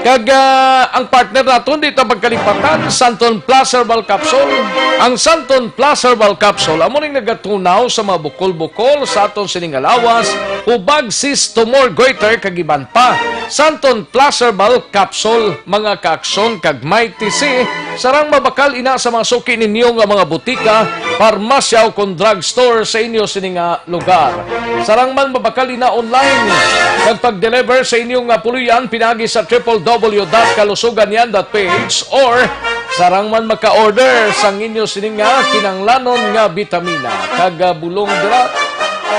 Kag, ah, ang partner naton, di ta magkalipatan, Santon Plus Herbal Capsule. Ang Santon Plus Herbal Capsule amo ning nagatunaw sa mga bukol-bukol sa aton sining nga lawas, hubag, cyst, tumor, goiter, kag iban pa. Santon Plus Herbal Capsule, mga kaaksyon, kag may tisi, sarang mabakal ina sa mga suki ninyo nga mga butika, parmasya, o kon drugstore sa inyo sini nga lugar. Sarang man mabakal ina online, kag pag-deliver sa inyo nga puloy-an pinaagi sa triple W dot kalusugan yan dot P H, or sarang man maka-order sang inyo sini nga kinanglanon nga bitamina kag, ah, bulong dira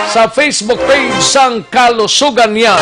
sa Facebook page sang Kalusugan Yan.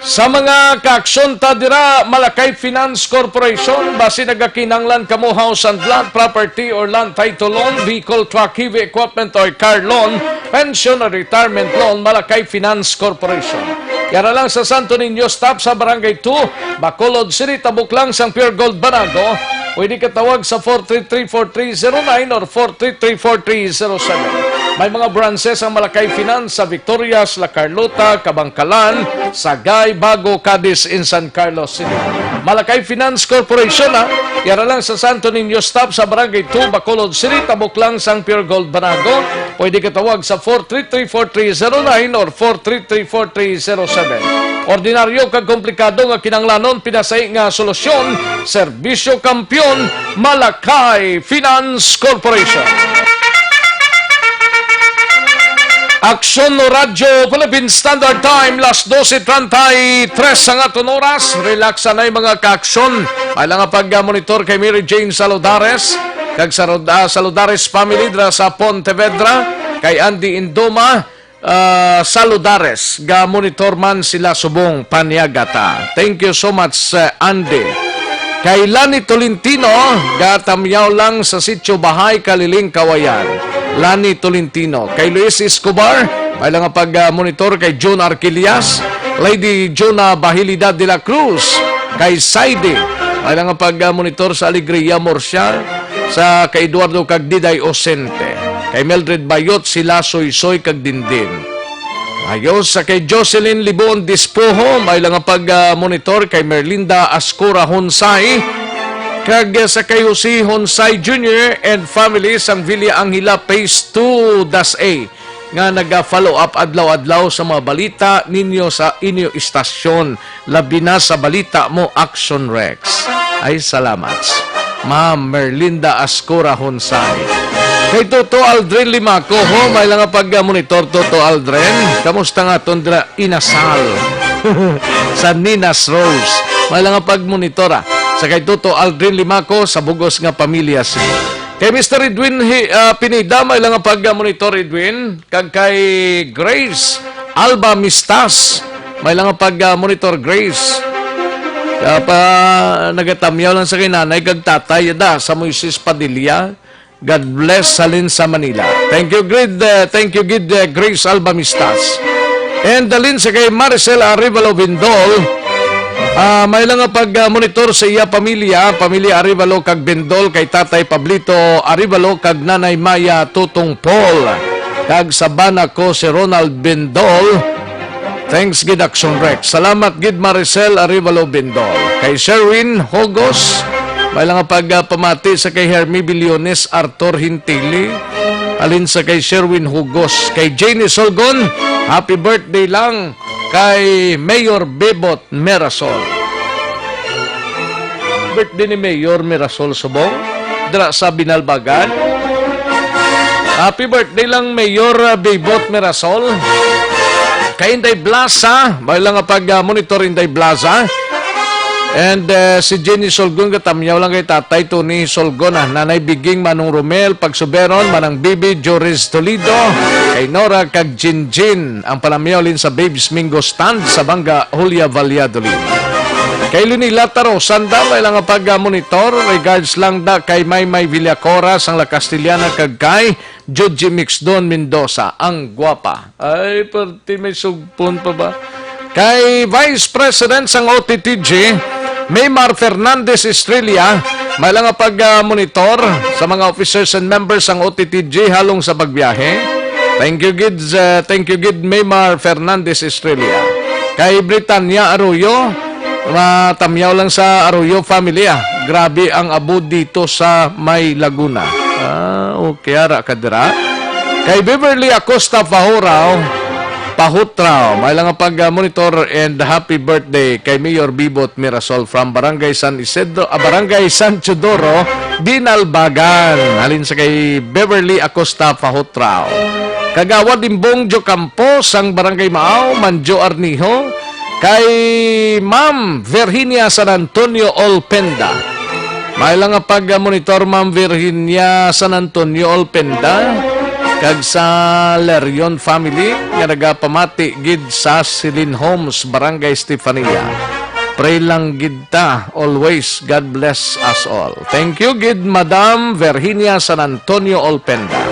Sa mga kaaksyon ta dira, Malakay Finance Corporation, basi nagakinanglan kamo house and lot, property or land title loan, vehicle, truck, heavy equipment or car loan, pension or retirement loan, Malakay Finance Corporation. Yara lang sa Santo Niño Stop sa Barangay two, Bacolod City, tabok lang sang Pure Gold Banago. Pwede ka tawag sa four three three four three zero nine or four three three four three zero seven. May mga branches ang Malakay Finance sa Victorias, La Carlota, Kabankalan, Sagay, Bago, Cadiz, and San Carlos City. Malakay Finance Corporation, ha? Yara lang sa Santo Niño Stop sa Barangay two, Bacolod City, tabok lang sang Pure Gold Banago. Pwede ka tawag sa four three three four three zero nine or four three three four three zero seven. Ordinaryo kag komplikado nga kinanglanon, pinasahi nga solusyon, serbisyo kampiyon, Malakay Finance Corporation. Aksyon no Radyo Philippine Standard Time, las doce treinta y tres ang aton oras. Relax anay, mga kaaksyon. May lang nga pag-monitor kay Mary Jane Saludares, kag sa Rod-, ah, Saludares family dira sa Pontevedra, kay Andy Indoma, ah, Saludares, ga-monitor man sila subong paniagata. Thank you so much, eh, Andy. Kay Lani Tolentino, gatamyaw lang sa Sitio Bahay, Kaliling, Kawayan. Lani Tolentino. Kay Luis Escobar, may lang nga pag-monitor kay June Arquillas, Lady Juna Bahilidad de la Cruz, kay Saidi, may lang nga pag-monitor sa Alegria Murcia, sa kay Eduardo kag Diday Osente, kay Mildred Bayot, sila Soysoy kag Dindin. Ayos, sa kay Jocelyn Libon Dispoho, may lang nga pag-monitor kay Merlinda Ascora Honsay, kag sa kay Jose Honsay Junior and family sang Villa Angela Phase two Das A, nga naga-follow up adlaw-adlaw sa mga balita ninyo sa inyo istasyon, labi na sa balita mo, Action Rex. Ay, salamat, Ma'am Merlinda Ascora Honsay. Kay Toto Aldrin Limaco, ho, may lang nga pag-monitor, Toto Aldrin. Kamusta nga tundra Inasal? Sa Ninas Rose. May lang nga pag-monitor, ah. Sa kay Toto Aldrin Limaco, sa bugos nga pamilya si. Kay Mister Edwin Hi-, ah, Pineda, may lang nga pag-monitor, Edwin. Kag kay Grace Alba Mistas, may lang nga pag-monitor, Grace. Ah, pa, nagatamyaw lang sa kay nanay kag tatay, da, sa Moises Padilla. God bless, halin sa Manila. Thank you, gid, eh, thank you, gid, eh, Grace Alba Mistas. And halin sa kay Maricel Arevalo Bindol, ah, may lang nga pag-monitor sa iya pamilya, pamilya Arevalo kag Bindol, kay Tatay Pablito Arevalo kag Nanay Maya Tutong Paul, kag sa bana ko si Ronald Bindol. Thanks gid, Action Rex. Salamat gid, Maricel Arevalo Bindol. Kay Sherwin Hogos, may lang nga pag, ah, pamati sa kay Hermie Billones, Arthur Hintili, halin sa kay Sherwin Hugos, kay Janie Solgon, happy birthday lang kay Mayor Bebot Mirasol. Birthday ni Mayor Mirasol subong. dira sa Binalbagan. Happy birthday lang, Mayor, uh, Bibot Mirasol. Kay Inday Blasa, may lang nga pag, uh, monitor, Inday Blasa. And, uh, si Jenny Solgon, katamyaw lang kay Tatay Tony Solgon, ah. Nanay Biging, Manong Romel, Pagsuberon, Manang Bibi, Joris Toledo, kay Nora, kag Jinjin, ang panamyaw lin sa Babes Mingo Stand sa Banga, Julia, Valladolid. Kay Lunila Taro, sanda, may lang nga pag, uh, monitor, regards lang da kay Maymay Villacora, sang La Castellana, kag kay Juji Mixdon Mendoza, ang gwapa. Ay, perti, may sugpon pa ba? Kay Vice President sang O T T G, Maymar Fernandez Estrella, may lang nga pag, ah, monitor sa mga officers and members sang O T T G halong sa pagbiyahe. Thank you gid, uh, thank you gid, Maymar Fernandez Estrella. Kay Britannia Arroyo, matamyaw lang sa Arroyo family, ah. Grabe ang abo dito sa may Laguna. Ah, okay, ara ka dira. Kay Beverly Acosta Pahurao, Pahutrao, may lang nga pag, ah, monitor and happy birthday kay Mayor Bibot Mirasol from Barangay San Isidro, ah, Barangay San Teodoro, Binalbagan. Halin sa kay Beverly Acosta Pahutrao. Kagawad Imbong Jocampo sang Barangay Maaw, Manjo Arniho, kay Ma'am Virginia San Antonio Olpenda. May lang nga pag-monitor, Ma'am Virginia San Antonio Olpenda, kag sa Lerion family nga nagapamati gid sa Silin Homes, Barangay Stefania. Pray lang gid ta always. God bless us all. Thank you gid, Madam Virginia San Antonio Olpenda.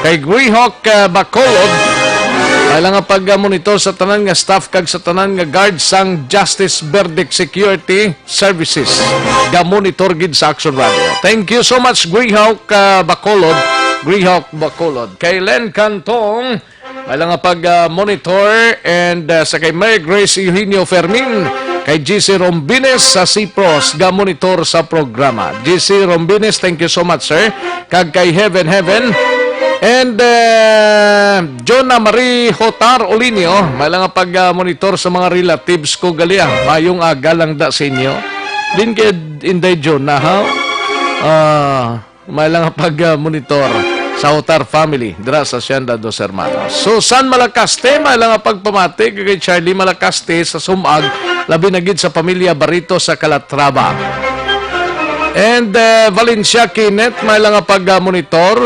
Kay Grihawk, uh, Bacolod, may lang nga pag-monitor sa tanan nga staff kag sa tanan nga guard sang Justice Verdict Security Services. Ga-monitor gid sa Action Radio. Thank you so much, Grihawk, uh, Bacolod. Grihawk Bacolod. Kay Len Cantong, may lang nga pag, uh, monitor, and, uh, sa kay Mary Grace Eugenio Fermin, kay G C Rombines sa Cipros, ga-monitor sa programa. G C Rombines, thank you so much, sir. Kag kay Heaven Heaven. And, uh, Jonah Marie Hotar Olinio, may lang nga pag, uh, monitor sa mga relatives ko gali, ah. Mayong aga lang da sa inyo. Din kay Inday Jonah, ha? Ah, may lang nga pag, ah, monitor sa Hotar family dira sa Hacienda Dos Hermanos. Susan Malacaste, may lang nga pagpamati kay Charlie Malacaste sa Sumag, labi na gid sa pamilya Barito sa Calatrava. And, eh, Valencia Kenneth, may lang nga pag, ah, monitor.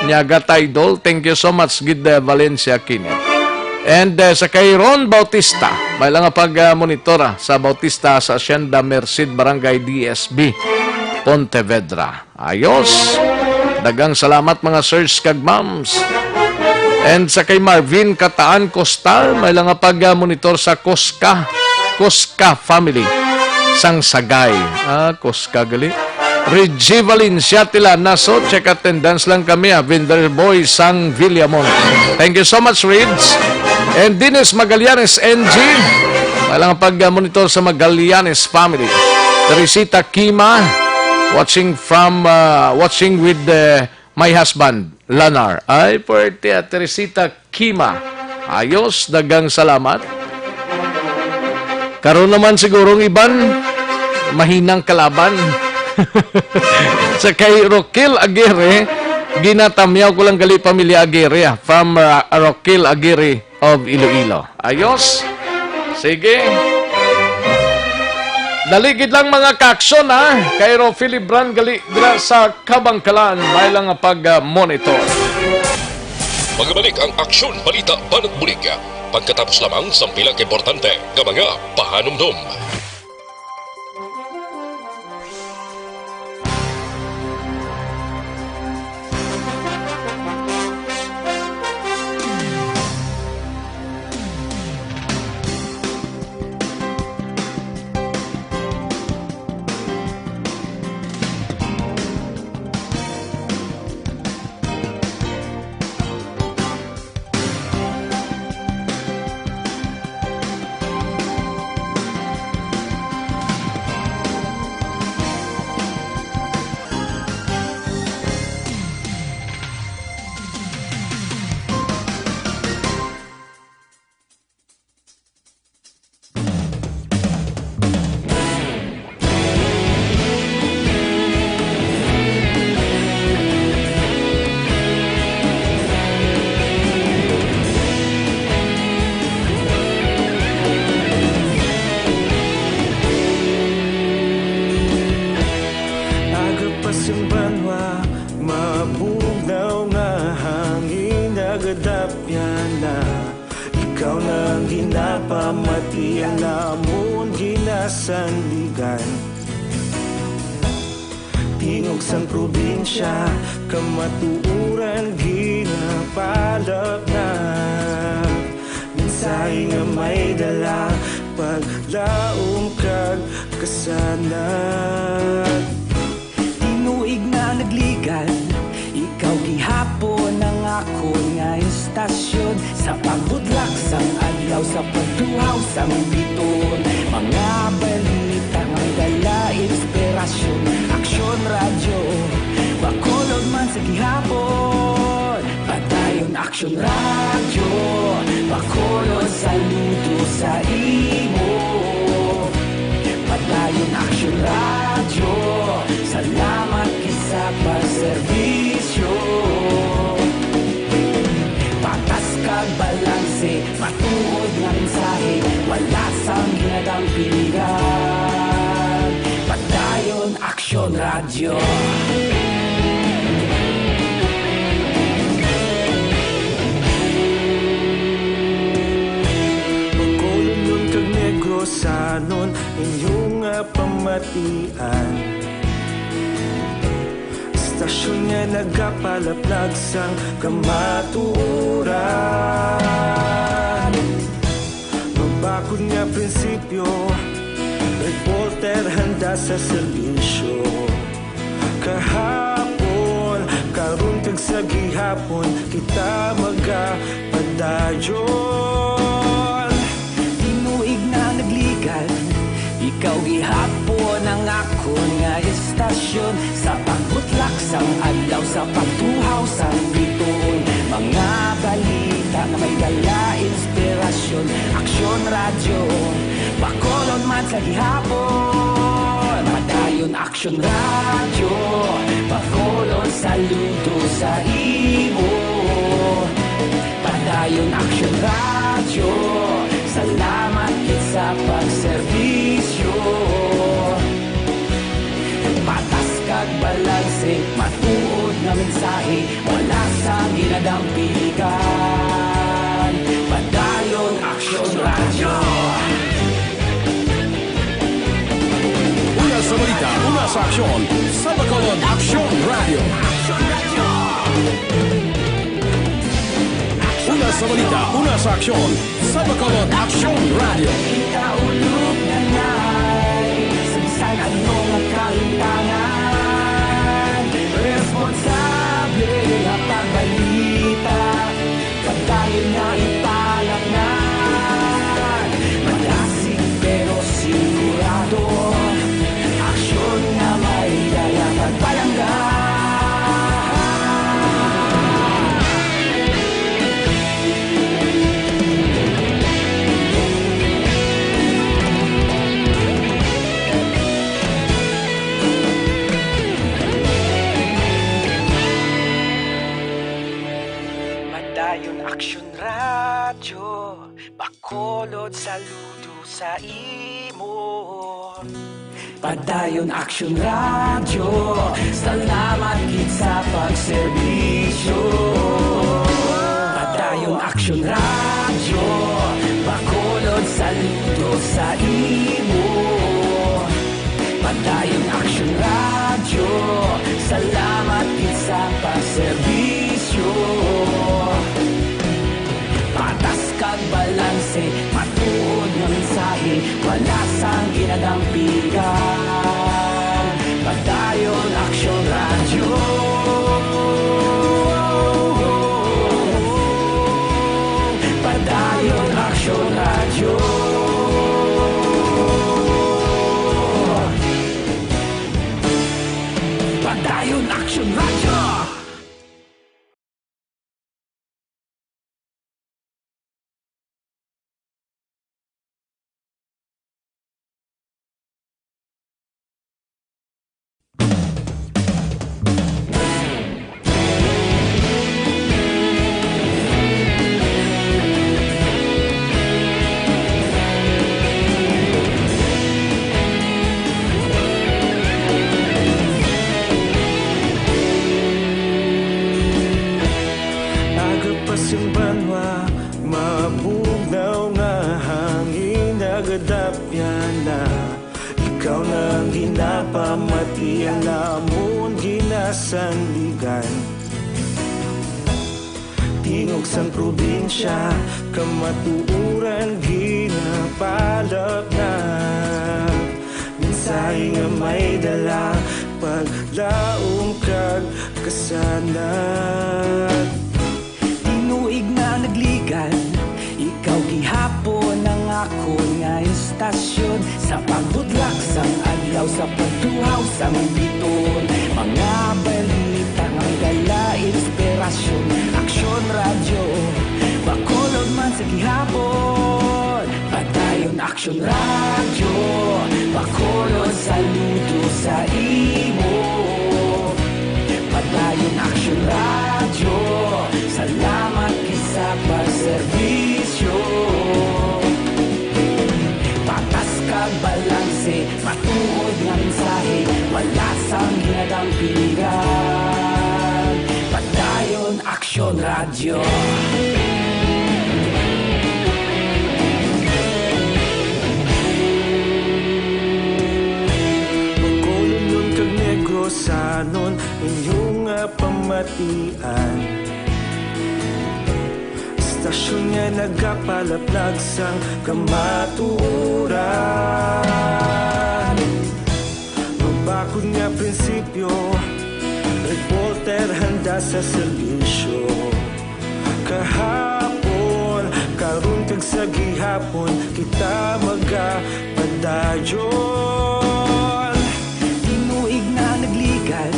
Nyaga Taidol, thank you so much gid, eh, Valencia Kenneth. And, eh, sa kay Ron Bautista, may lang nga pag, ah, monitor, ah, sa Bautista sa Hacienda Merced, Barangay D S B, Pontevedra. Ayos. Daghang salamat, mga sirs kag ma'ams. And sa kay Marvin Kataan Costal, may lang nga pag, ah, monitor sa Cosca. Cosca family. Sang Sagay. Ah, Cosca gali. Reggie Valencia Tilanaso, check attendance lang kami, ah. Vendor Boy sang Villamonte. Thank you so much, Rids. And Dennis Magallanes N G. May lang pag, ah, monitor sa Magallanes family. Teresita Kima, watching from, ah, watching with, eh, my husband, Lanar. Ay, puwerte, ah, Teresita Kima. Ayos, daghang salamat. Karon naman siguro ang iban, mahinang kalaban. Sa kay Roquel Aguirre, ginatamyaw ko lang gali pamilya Aguirre, ah, from, ah, Roquel Aguirre of Iloilo. Ayos? Sige. Dali gid lang, mga kaaksyon, ha? Kay Rofi Libran gali dira sa Kabangkalan, may lang nga pag-monitor. Magabalik ang Aksyon Balita Banat Bulig pagkatapos lamang sang pila ka importante nga mga pahanumdom. Napamatian namon ginasandigan. Tingog sang probinsya, kamatuoran ginapalapnag. Mensahe nga may dala, paglaom kag kasanag. Tinuig na nagligan, ikaw gihapon ang akon nga istasyon. Sa pagbutlak sang adlaw, sa pagtuhaw sang bituon, mga balita nga may dala inspirasyon. Aksyon Radyo, Bacolod man sa gihapon. Padayon Aksyon Radyo, Bacolod, saludo sa imo. Padayon Aksyon Radyo, salamat gid sa pagserbisyo. Patas kag balanse, matuod nga mensahe, wala sang ginadampigan. Padayon Aksyon Radyo. Bacolodnon kag Negrosanon, inyo nga pamatian. Istasyon nga nagapalaplag sang kamatuoran. Mabakod nga prinsipyo, reporter handa sa serbisyo. Kahapon, karon, kag sa gihapon, kita magapadayon. Tinuig na nagligan, ikaw gihapon ang akon nga istasyon. Sa pagbutlak sang adlaw, sa pagtuhaw sang bituon, mga balita nga may dala inspirasyon. Aksyon Radyo, Bacolod man sa gihapon. Padayon Aksyon Radyo, Bacolod, saludo sa imo. Padayon Aksyon Radyo, salamat gid sa pagserbisyo. Patas kag balanse, matuod nga mensahe, wala sang ginadampigan. Padayon Aksyon Radyo. Una sa balita, una sa aksyon, sa Bacolod Aksyon Radyo. Una sa balita, una sa aksyon, sa Bacolod Aksyon Radyo. Kita ulog na nay, sa bisan ano nga kalimtangan, responsable nga pagbalita. Padayon nga ipalapngan, madasig pero sigurado, aksyon nga may dala pagpalangga. Padayon Aksyon Radyo, Bacolod, saludo sa imo. Padayon Aksyon Radyo, salamat gid sa pagserbisyo. Padayon Aksyon Radyo, Bacolod, saludo sa imo. Padayon Aksyon Radyo, salamat gid sa pagserbisyo. Patas kag balanse, matuod nga mensahe, wala sang ginadampigan. Padayon Aksyon Radyo. Padayon Aksyon Radyo. Padayon Aksyon Radyo. Aga pa sing banwa, mabugnaw nga Yana, ikaw na ang ginapamati, ang amon ginasandigan. Tingog sang probinsya, kamatuoran ginapalapnag. Mensahe nga may dala, paglaom kag kasanag. Tinuig na nagligan, ikaw gihapon ang akon nga istasyon. Sa pagbudlak sang adlaw, sa pagtuhaw sang bituon, mga balita nga may dala inspirasyon. Aksyon Radyo, Bacolod man sa gihapon. Padayon Aksyon Radyo, Bacolod, saludo sa imo. Padayon Aksyon Radyo, salamat gid sa pagserbisyo. Patas kag balanse, matuod nga mensahe, wala sang ginadampigan. Padayon Aksyon Radyo. Bacolodnon kag Negrosanon, inyo nga pamatian. Istasyon nga nagapalaplag sang kamatuoran. Mabakod nga prinsipyo, reporter handa sa serbisyo. Kahapon, karon kag sa gihapon, kita magapadayon. Tinuig na nagligan,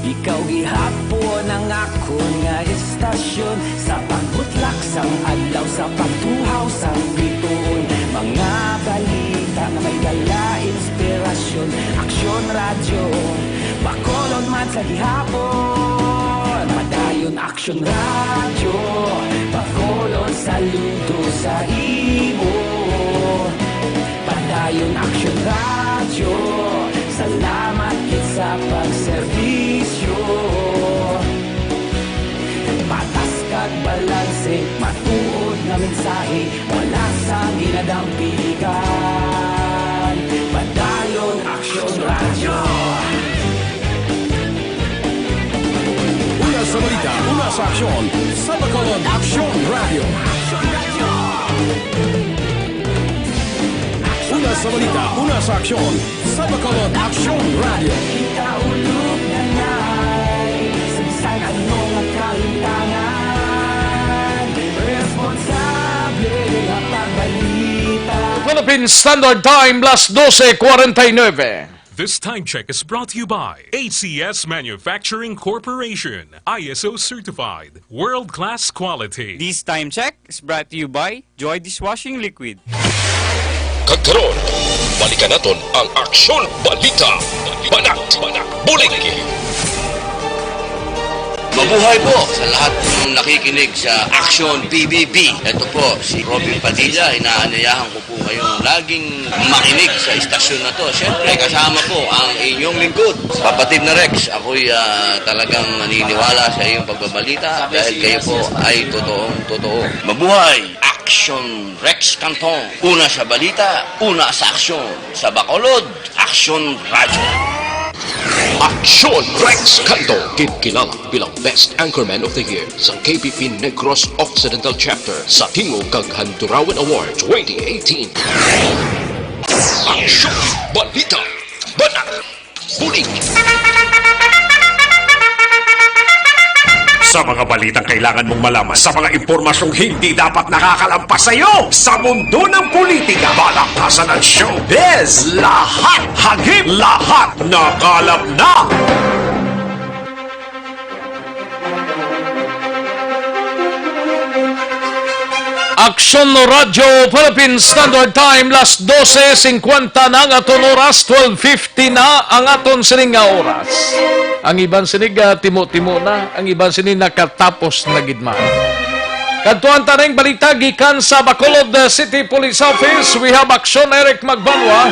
ikaw gihapon ang akon nga istasyon. Sa pagbutlak sang adlaw, sa pagtuhaw sang bituon, mga balita nga may dala inspirasyon. Aksyon Radyo, Bacolod man sa gihapon. Padayon Aksyon Radyo, Bacolod, saludo sa imo. Padayon Aksyon Radyo, salamat gid sa pagserbisyo. Patas kag balanse, matuod nga mensahe, wala sang ginadampigan. Padayon Aksyon Radyo. Una sa balita, una sa aksyon, sa Bacolod Aksyon Radyo. Una sa balita, una sa aksyon, sa Bacolod Aksyon Radyo. Ikaulog na ngay, sa bisan ano nga kahitangan, responsable nga pagbalita. Philippine Standard Time, las doce cuarenta y nueve. This time check is brought to you by A C S Manufacturing Corporation, I S O certified, world-class quality. This time check is brought to you by Joy Dishwashing Liquid. Kag karon, balikan naton ang Aksyon Balita. Banat, banat, bulig. Mabuhay po sa lahat ng nakikinig sa Aksyon P B B. Ito po si Robin Padilla. Inaanyayahan ko po kayong laging makinig sa istasyon na to. Siyempre, kasama po ang inyong lingkod, Kapatid na Rex. Ako'y, ah, talagang naniniwala sa iyong pagbabalita dahil kayo po ay totoong totoo. Mabuhay! Aksyon Rex Cantong. Una sa balita, una sa aksyon. Sa Bacolod, Aksyon Radyo. Aksyon Rex Cantong, ginkilala bilang Best Anchorman of the Year sa K P P Negros Occidental Chapter sa Tingog kag Handurawan Award twenty eighteen. Aksyon, balita, banat, bulig. Sa mga balitang kailangan mong malaman, sa mga impormasyong hindi dapat nakakalampas sa iyo, sa mundo ng politika, balaktasan at showbiz, lahat hagip, lahat nakalap na. Aksyon Radyo Philippine Standard Time, las doce cincuenta na ang aton oras, twelve fifty na ang aton sining nga oras. Ang iban sining, ah, timo-timo na, ang iban sining nakatapos na gid man. Kadtuan ta ning balita gikan sa Bacolod City Police Office. We have Aksyon Eric Magbanwa.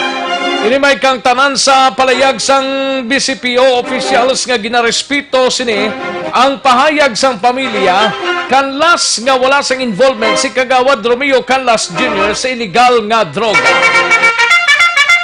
Ini may kang tanan sa palayag sang B C P O officials nga ginarespeto sini ang pahayag sang pamilya kan Las nga wala sang involvement si Kagawad Romeo Canlas Junior sa iligal nga droga.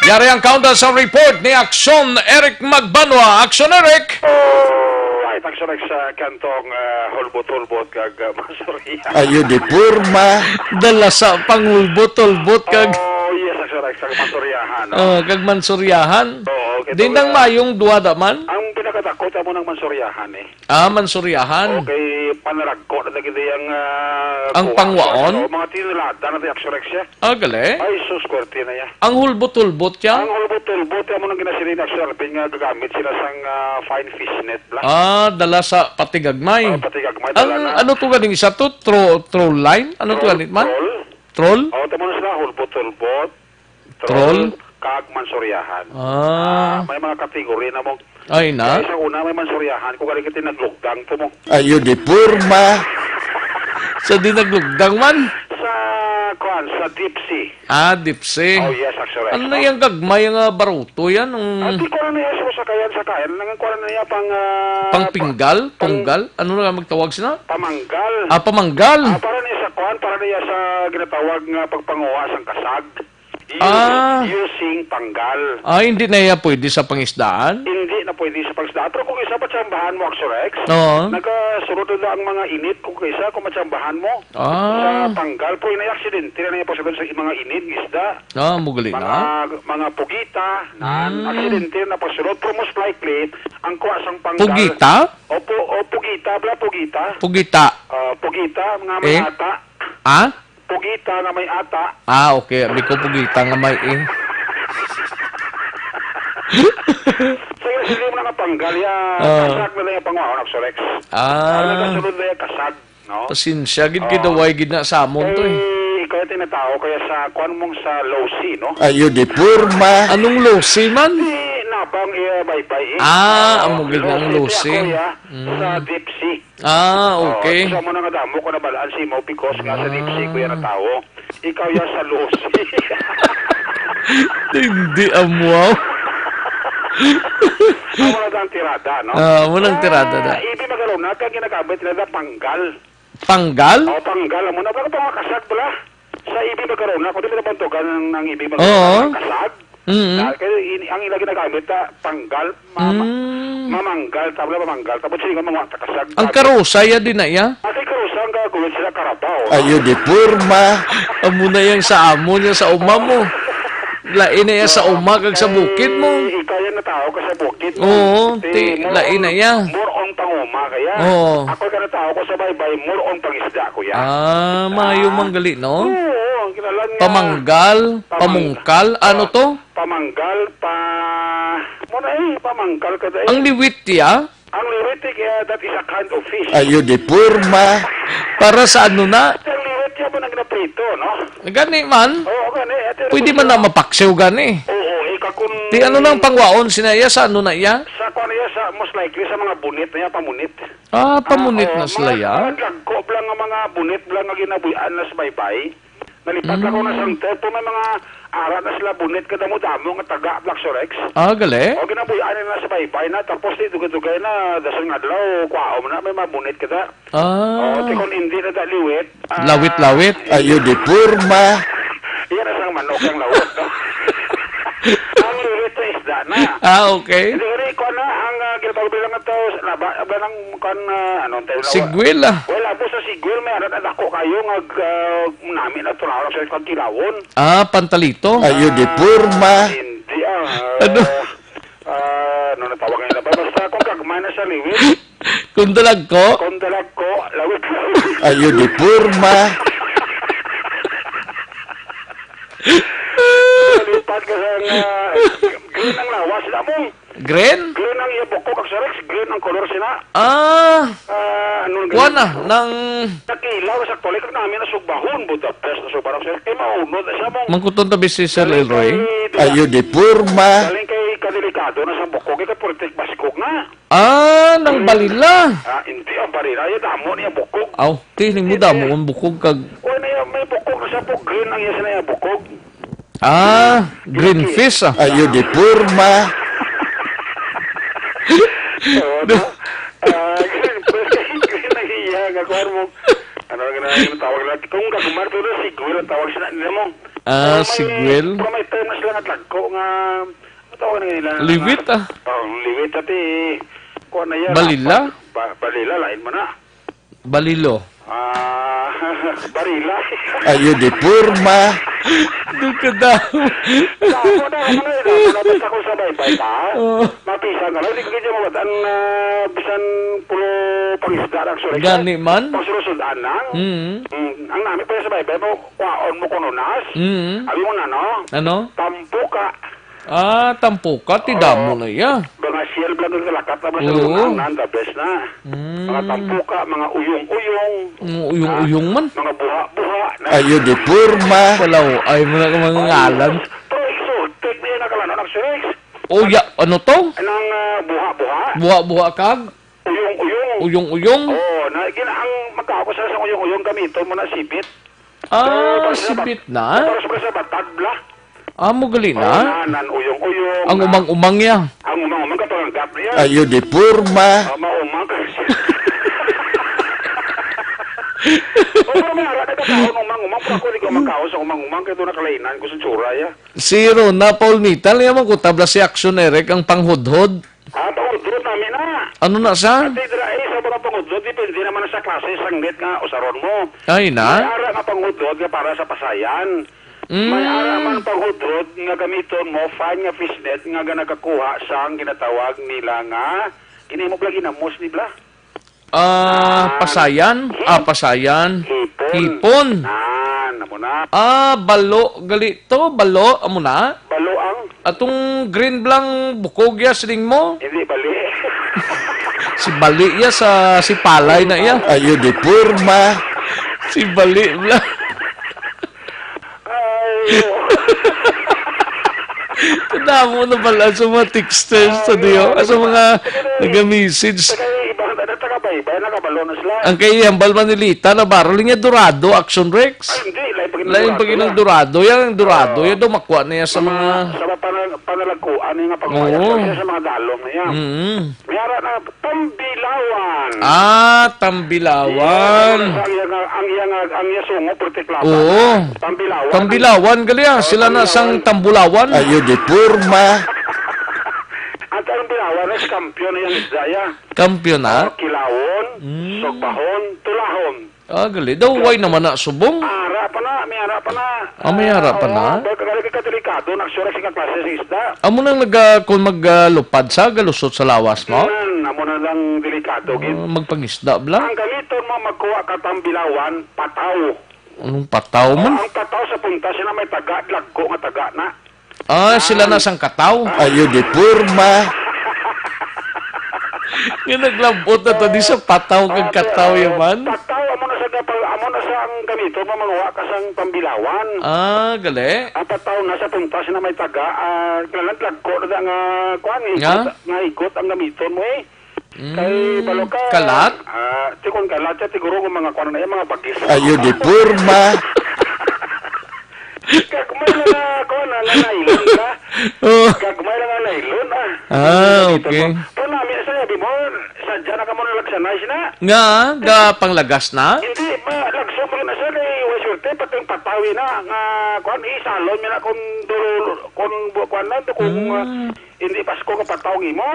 Yari ang countdown sa report ni Aksyon Eric Magbanwa. Aksyon Eric! Oh, ay, Aksyon Eric sa kantong, ah, hulbot-hulbot kag, ah, mansuriyahan. Ayo di porma. Dala sa panghulbot-hulbot kag Oh, yes, Aksyon Eric sa mansuriyahan, no? Oh, kag mansuriyahan. Oo, kay Di nang tong, ah, mayong duha da man? Ang pinakadako ta mo ng mansuriyahan, eh. Ah, mansuriyahan. Okay, panaragko na gid ang, ah, Ang kuha pangwaon? sa, ano, mga tinulada na ti Aksyon Eric siya. Ah, gali? Ay, sus, kwerte na ya. Ang hulbot-hulbot ya? Ang hulbot-hulbot, ya mo nang ginasiling na Aksyon Eric nga gagamit sila sang, ah, fine fishnet, bla. Ah, dala sa patigagmay. Ah, patigagmay, Ang dala na. ano to ganing isa to? Tro-, troll line? Ano to Troll, ganit man? troll. Troll? Oh, tamo na sila, hulbot-hulbot. Troll? Troll? Kag mansuriyahan. Ah. Ah, may mga kategory na mo. Ay, na? Kaya sa una, may mansuriyahan. Kung galing ka naglugdang to mo. Ayo di porma. Sa di naglugdang man? Sa, kuan, sa deep sea. Ah, deep sea. Oh, yes, actually. Ano na yung gagmay nga baruto yan? Ang At di ko na niya sa sakayan, sakayan. Nangang kuan na niya pang, ah, Pang pinggal? pang Punggal? Ano na magtawag sila? Pamanggal. Ah, pamanggal. Ah, para niya sa kuan, para niya sa ginatawag nga pagpanguha sang kasag. Use, Ah. using panggal. Ah, hindi na iya pwede sa pangisdaan? Hindi na pwede sa pangisdaan. Pero kung isa patsambahan mo, Axorex, Oo. nagasulod na ang mga init kung kaisa kung matsambahan mo. Ah. Sa panggal po, inay aksidente na niya pasulod sa mga init, isda. Ah, mugali Mga, na. mga pugita, nan, Mm. aksidente na pasulod. Pero most likely, ang kuha sang panggal. Pugita? Opo, o pugita, bla, pugita. Pugita. Ah, pugita, nga may Eh? ata. Ah? Pugita nga may ata. Ah, okay. Abi ko pugita nga may eh. Sige, sige mo na nga panggal, ya. Ah. Kasag na lang yung panguha, Axorex. Ah. Ano, kasunod na yung kasag, no? Pasensya, gid, Oo. gid, away, gid na sa amon to, eh. Eh, ikaw yung tinatao, kaya sa, kuwan mong sa low C, no? Ayo, di porma. Anong low C man? Di, nabang, eh, baybay, eh. Ah, Oo, amo gid na ang low C, low C. ako, ya, Mm. sa deep sea. Ah, Oh, okay. Sa mo na nga damo ko nabalaan si Mo, because nga sa deep sea ko yan Ah. ang tao. Ikaw yan sa low sea. Hindi, amo. Amo na ang tirada, no? Ah, amo nang tirada na. Ah, ibi magalona, kaya ginagamit nila na panggal. Panggal? Oh, panggal. Amo na, pero pangakasag pala. Sa ibi magalona, kung di mo nabantugan ang, ang ibi magalona, Oo. ang kasag. Mm. Na, kaya ini, ang ila ginagamit na panggal, ma-, ma-, Mm. mamanggal, tama na mamanggal. Tapos sige, mga takasag. Ang karusa, ya din na, ya? Ate karusa, ang gagawin sila karabaw. Ayo, di porma. Amo na yang sa amo niya, sa uma mo. Lain na ya sa Oo. uma kag sa bukid mo. Eh, ikaw yan natao ka sa bukid mo. Oo, Ti, ti, more lain on, na ya. more on panguma kaya. Oo. Ako ka natao ko sa baybay, more on pangisda ko ya. Ah, maayo Ah. manggali, no? Oo, ang kinalan nga Pamanggal, Pamang-, pamungkal, ano ah, to? Pamanggal, pa-, mo na eh, pamanggal ka dahil. Ang liwit, ya? Ang liwit, eh, kaya that is a kind of fish. Ayo, di porma. Para sa ano na? Ang liwit, ya mo nang naprito, no? Gani man. Oo, gani. Ate, Pwede ano man na siya? mapaksiw gani. Oo, eh, kakun- Di ano nang pangwaon sina iya sa ano na iya? Sa kwan iya, sa, most likely, sa mga bunit na iya, pamunit. Ah, pamunit Ah, oo, na sila mga, iya? mga dagko lang nga mga bunit lang nga ginabuyan na sa baybay. Nalipat lang ko na Mm. sang terpo, may mga ara na sila bunit, kadamo-damo nga taga Black Sorex. Ah, gali? O, ginabuyan na sa baybay na, tapos di dugay-dugay na, dason nga adlaw, kwaom na, may mga bunit kada. Ah. O, ti kon hindi na da liwit, ah, Lawit-lawit? Ayo di porma. Iya na sang manok ang lawit, no? Ang liwit sa isda na. Ah, okay. Hindi, hindi, kuwan na, ang, ah, ginatawag bilang ito, laba, laba ng, kuwan, ah, ano, tayo, lawa. Sigwil, ah. Well, abo sa sigwil, may arat na dako kayo, nga, ah, nami na tulaw sa kagkilawon. Ah, pantalito? Ayo di Ah, porma. Hindi, ah, Ano? ah, ano na tawag nila ba? Basta kung gagmay na sa liwit. Kung dalag ko? Kung dalag ko, lawit-lawit. Ayo di porma. Lipat ka sa nga, green ang lawas na mo. Green? Green ang iya bukog, ang sarex, green ang kolor sina. Ah. Ah, ano ang Kuha green? na, nang Nakilaw sa tuloy, kag namin na sugbahon, Budapest na sugbahon, sir. Kay maunod na siya mong Mangkuton tabi si Sir Elroy. Kay, di ba? Ayo di porma. Galing kay kadelikado na sa bukog, kay politik baskog na. Ah, nang balila. Ah, hindi ang barila. Ay, damo niya bukog. Aw, tining mo Hindi. damo ang bukog kag Wala na yan. May bukog na siya po. Green ang isa na yan. Bukog. Ah, green fish, ah. Ayo di porma. Oo, no? Ah, green fish. Green ang iya. Nga kuwan mo. Ano nga na yung tawag lang? Kung gagmar, pero siguro ang tawag siya na mo. Ah, Pero may, sigwil. pero may term na sila nga dagko nga, ano tawag na nila? Liwit, ah. Oh, liwit, ati, kuha na yan, Balila? ah, ba-, ba-, balila, lain mo na. Balilo. Ah, barila. Ayo di porma. Doon ka daw. Damo na, ano na yun, damo na, basta kung sa baybay ka, Oh. mapisa ka lang, di ka kaya mawad-an, ah, bisan pulo pangisda lang, sorry. Gani man? Pagsulusod-an lang. Mm. Mm, ang nami pa sa baybay mo, kwaon mo kuno nas. Mm. Abi mo na, no? Ano? Tampo ka. Ah, tampuka, ti Oo. damo na iya. Mga siyel bala nga kalakat na sa Oo. lulungan, the best na. Mm. Mga tampuka, mga uyong-uyong, Mga uyong-uyong ah, man. mga buha-buha na. Ayo di porma. Wala, ay mo na ka mga Ay, ngalan. Pero exotic na yun, nakalano, nagsurex. Oh, ya, ano to? Nang, ah, buha-buha. Buha-buha kag? Uyong-uyong. Uyong-uyong? Oo, na, gina-, ang magkakos sa uyong-uyong, gamiton mo na sibit. Ah, Pero para sa sibit bat-, na? Para sa, sa batad, bla. Ah, mo gali na? Oh, na, nan uyong-uyong, Ang na. umang-umang ya. Ang umang-umang kapanggap niya. Ayo di porma. Ah, maumang ka siya. Oh, pero may ara na ka taon, umang-umang, pero ako di ko makaon sa umang-umang, kaya doon nakalainan ko sa tsura, ya. Si Rona Paul Nital, yaman ko tabla si Action Eric ang panghudhod. Ah, panghudhod nami na. Ano na sa? Ati dira, eh, sa mga panghudhod, depende naman sa klase sang net nga usaron mo. Ay na? May ara nga panghudhod nga para sa pasayan. Mm. May ara man panghudhod nga gamiton mo, fine nga fishnet nga, nga nagakuha sang ginatawag nila nga, kini mo bla ginamos ni bla? Ah, Ah, pasayan? hmm. Ah, pasayan. Hipon. Hipon. Nan, amo na. Ah, balo. Gali to, balo. Amo na. Balo ang Atong green blang bukog ya, siling mo? Hindi, bali. Si bali ya sa, si palay na ya. Ayo di porma. Si bali bla. Ay, oo. Kadamo na pala sa mga texters sa Ay, diyo. oo. Sa mga nag-message. Taga iba, taga, taga baybay, nakabalo na sila. Ang kay Hambal Manilita, na barol niya Dorado, Action Rex. Ay, hindi. Lain pa gid ang Lain pa gid ang Dorado. Yan ang Dorado. Oo. Yan daw, makuha niya sa Sa mga, mga sa mga panal-, panalagkuan, yung nga pagpayag Oo. sa mga dalom na yan. Mm. May ara na, Tambilawan. Ah, Tambilawan. Yes, ang iya nga, ang iya nga, ang iya sungo, puti klaba. Oo. Tambilawan. Tambilawan, gali, ah. Oh, Sila na Tambilawan. sang Tambulawan. Ayo di porma. Ang Tambilawan is kampiyon na yung isda, ya. Kampiyon na? Oh, kilawon, Mm. sugbahon, tulahon. Ah, gali. Daw, way naman na subong? Ara pa na, may ara pa na. Ah, may ara pa na? Oo, pero kagaling ka delikado, nagsurak sa klase sa isda. Amo nang nag, ah, kung mag, ah, lupad sa, galusot sa lawas mo? Nan, amo na lang delikado, gid. Ah, magpangisda, bla? Ang gamiton mo, magkuha ka tambilawan, pataw. Anong pataw man? Ang pataw sa punta, sila may taga, dagko nga taga na. Ah, sila na sang kataw. Ayo di porma. Nga naglabot na to, di sa pataw kag Ah, kataw ah, yaman. Pataw, amo na sa gapal-, amo na sa ang gamito, mamanguha ka sang pambilawan. Ah, gali. Ang pataw na sa puntas na may taga, ah, kailangan lagko na nga, kuwan, Nga? igot, nga igot ang gamiton mo eh. Kay Mm, balo ka, kalat? ah, di kon kalat, siya, siguro kung mga kuwan na yan, mga bagis. Ayo di porma. Gagmay lang nga, kuwan, nga nylon ka. Oh. Gagmay lang nga nylon, ah. Ah, Ito okay. mo. Pero nami, sa sabi mo, sadya na ka mo nalagsanay sina. Nga, ga panglagas na? Hindi, ma, lagso mo na siya, kay way swerte, pati yung patawi na, nga, kuwan, isalon mo na kung dul-, kung bu-, kuwan na, kung, Mm. ah, hindi Pasko nga pataw mo.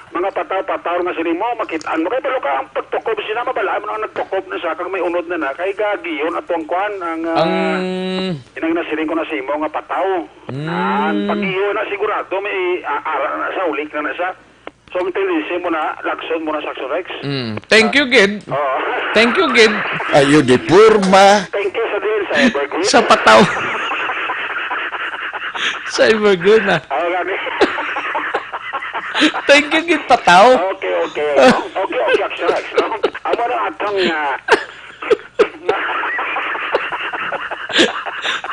Mga pataw-pataw nga sini mo, makit-an mo. Kay balo ka, ang pagtukob sina, mabalaan mo na ang nagtukob na sa kag may unod na na. Kay gagiyon ato ang kuwan, ang, ah, Ang inang nasiring ko na sa imo nga pataw. Mm. Ang pag-iyo na sigurado, may, ah, ara na sa ulik na na siya. So, ang tendency mo na, lagson mo na sa Axorex. Mm. Thank you, gid. Oo. Thank you, gid. Ayo di porma. Thank you sa din sa Evergreen. Sa pataw. Sa Evergreen, ah. Oo, gani. Thank you, gid, pataw. Okay, okay. Okay, okay, Axorex, no? Amo na atong, ah,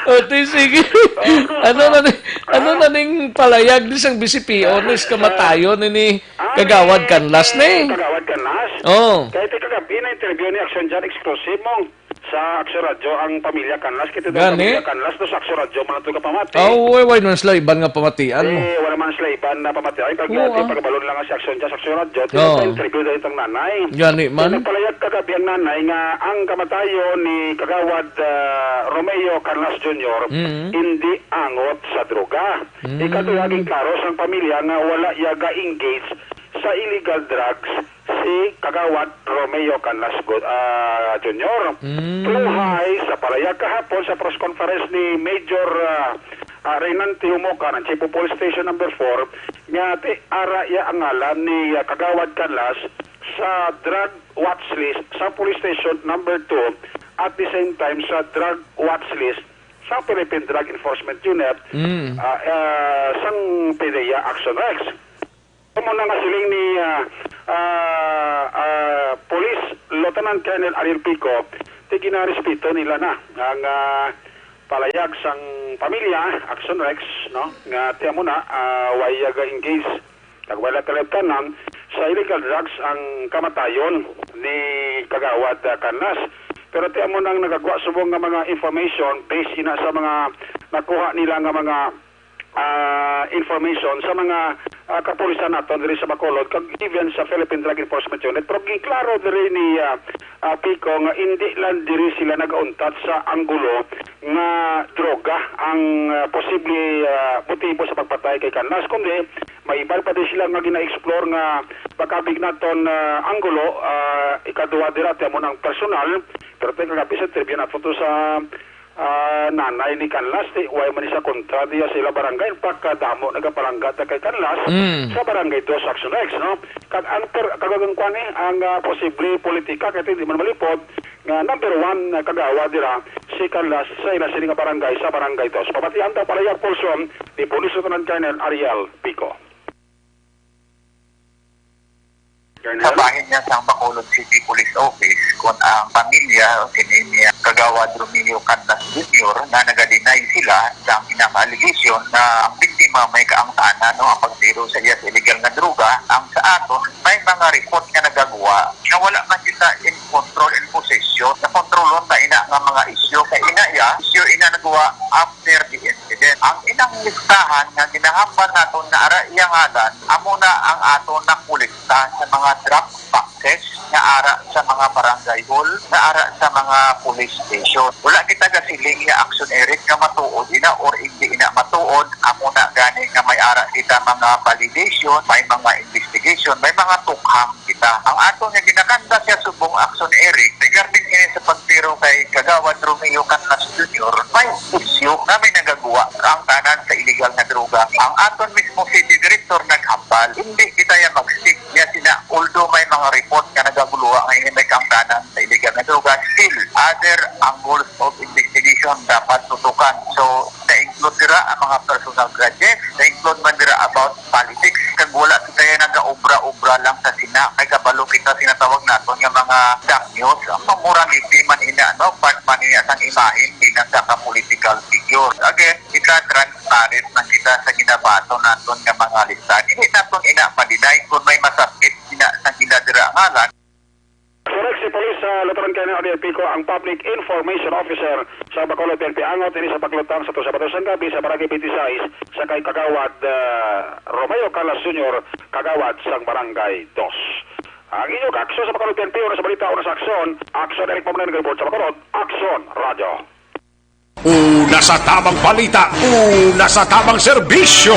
O, ti, sige. Ano na ni, ano na ning palayag ni sang B C P O, ni sa kamatayon ni Kagawad Canlas, ni? Kagawad Canlas? Oo. Kay ti kagabi na interview ni Action John exclusive mo sa Action Radio ang pamilya Canlas. Kita daw Gani? Pamilya Canlas, no, sa Action Radio man ito kapamati. Ah, uy, why naman sila iban nga pamatian mo? Eh, wala man sila iban na pamatian. Kag Oo. Pagbalon lang si Action John sa Action Radio. Oo. Tinagpa-interview dahil itong nanay. Gani man. Kaya nagpalayag kagabi ang nanay nga ang kamatayon ni Kagawad, ah, Romeo Canlas Junior Mm. hindi angot sa droga. Mm. Ikaduha, ginklaro sang pamilya nga wala iya ga-engage sa illegal drugs si Kagawad Romeo Canlas Go-, ah, Junior. Mm. Tunghay sa palayag kahapon sa press conference ni Major, ah, ah, Reynante Humocan, ang Chief of Police Station Number Four, nga ti ara iya ang ngalan ni, ah, Kagawad Canlas sa drug watch list sa Police Station Number Two, at the same time sa drug watch list sa Philippine Drug Enforcement Unit, Mm. ah, ah, sang PDEA Action Rex. Amo na nga siling ni, ah, ah, ah, Police Lieutenant Colonel Ariel Pico, ti ginarespeto nila na ang, ah, palayag sang pamilya, Action Rex, no, nga ti amo na, ah, way ga-engage kag wala kalabtanan sa illegal drugs ang kamatayon ni Kagawad, ah, Canlas. Pero ti amo nang nagagwa subong nga mga information based ina sa mga nakuha nila nga mga, ah, information sa mga, ah, kapulisan naton diri sa Bacolod kag even sa Philippine Drug Enforcement Unit. Pero ginklaro diri ni, ah, ah, Pico nga indi lang diri sila nagauntat sa anggulo nga droga ang, ah, posible, ah, motibo sa pagpatay kay Canlas, kundi may iban pa din sila nga gina-explore nga makabig naton, ah, anggulo, ah, ikaduha dira ti amo nang personal, pero ti kagabi sa interview nato to sa, ah, nanay ni Canlas, ti way man ni sa kontra diya sa ila barangay. In fact, kadamo nagapalangga ta kay Canlas Mm. sa Barangay Dos Action X, no? Kag ang per-, kag ang kwan ni, ang, ah, posible politika, kay di man malipod nga number one nga kagawad dira si Canlas sa ila sini nga barangay, sa Barangay Dos. Pamatian ta palayag pulsyon ni Police Lieutenant Colonel Ariel Pico. Sa bahin niya sa Bacolod City Police Office kung ang pamilya o sini niya Kagawad Romeo Canlas Junior na naga-deny sila sa ang inang allegation na ang biktima may kaangtanan, no, ang pagtiro sa iya sa illegal nga droga. Ang sa aton, may mga report nga nagagwa nga wala man kita in control, in possession. Nakontrolon ta ina nga mga isyu kay ina iya, isyu ina nagwa after the incident. Ang inang listahan nga ginahambal naton nga ara iya ngalan, amo na ang aton nakolekta sa mga drop boxes nga ara sa mga barangay hall, nga ara sa mga police station. Wala kita gasiling nga Action Eric nga matuod ina or hindi ina matuod. Amo na gani nga may ara kita mga validation, may mga investigation, may mga tukhang kita. Ang ato nga ginakanta siya subong Action Eric regarding ini sa pagtiro kay Kagawad Romeo Canlas Junior, may isyu nga may nagagwa ang tanan sa illegal nga droga. Ang aton mismo city director naghambal, hindi kita ya mag-stick niya sina, although may mga report nga nagaguluha nga ini may kaangtanan sa illegal nga droga. Still, other angles of investigation dapat tutukan. So, na-include dira ang mga personal grudges, na-include man dira about politics, kag wala kita ya nagaobra-obra lang sa sina, kay kabalo kita sa ginatawag naton nga mga dark news. Ang morality man ina, no, part man niya sang imahen bilang sa ka political figure. Again, kita transparent man kita sa ginabaton naton nga mga listahan. Hindi naton ina ma-deny kung may masakit ina sa ila dira ngalan. Correct, si Police, ah, Lieutenant Colonel Ariel Pico, ang Public Information Officer sa Bacolod P N P, angot ini sa paglutang sa tusa bato sang gabi sa Barangay twenty-six sa kay Kagawad, ah, Romeo Canlas Junior, kagawad sang Barangay Dos. Ang inyong aksyon sa Bacolod P N P, una sa balita, una sa aksyon. Aksyon, Eric Pamulay, nag-report sa Bacolod. Aksyon, Radyo. Una sa tabang balita, una sa tabang serbisyo.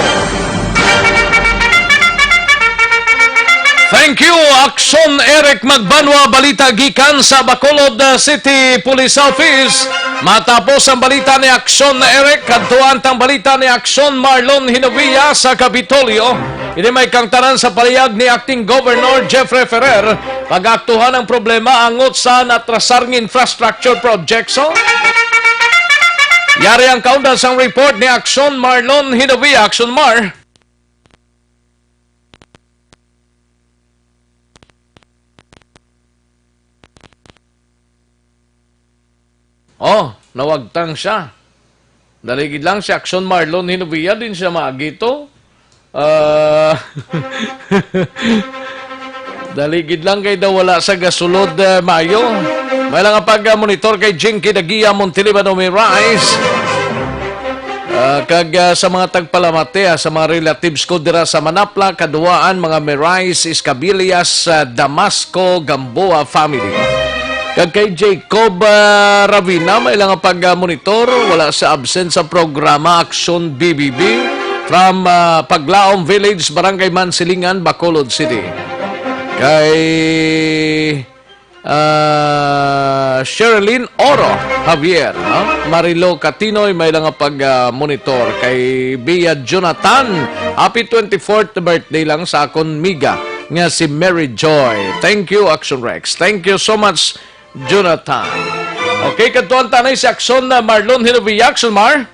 Thank you, Aksyon Eric Magbanwa. Balita gikan sa Bacolod, uh, City Police Office. Matapos ang balita ni Aksyon Eric, kadtuan tang balita ni Aksyon Marlon Hinovia sa Kapitolyo. Ini may kangtanan sa palihag ni Acting Governor Jeffrey Ferrer. Pag-aktuhan ang problema angot sa natrasar nga infrastructure projects, oh. Yari ang kaundan sang report ni Aksyon Marlon Hinovia. Aksyon Mar. Oh, nawagtang siya. Dali gid lang si Aksyon Marlon Hinovia, din siya maagi to. Ah, dali gid lang kay daw wala sa gasulod, eh, mayo. May lang pag-monitor kay Jinky Dagia Montelibano Mirais. Ah, kag, ah, sa mga tagpalamati, ah, sa mga relatives ko dira sa Manapla, Kaduwaan, mga Mirais, Escabilias, ah, Damasco, Gamboa family. Kag kay Jacob, ah, Ravina, may lang pag-monitor, wala sa absent sa programa Aksyon B B B. From, ah, Paglaom Village, Barangay Mansilingan, Bacolod City. Kay, ah, Sherilyn Oro Javier, no? Marilo Catinoy, may lang pag-monitor. Kay Bia Jonathan, happy twenty-fourth birthday lang sa akon miga nga si Mary Joy. Thank you, Action Rex. Thank you so much, Jonathan. Okay, kadtuan ta na si Action, uh, Marlon Hinovia. Action, Mar?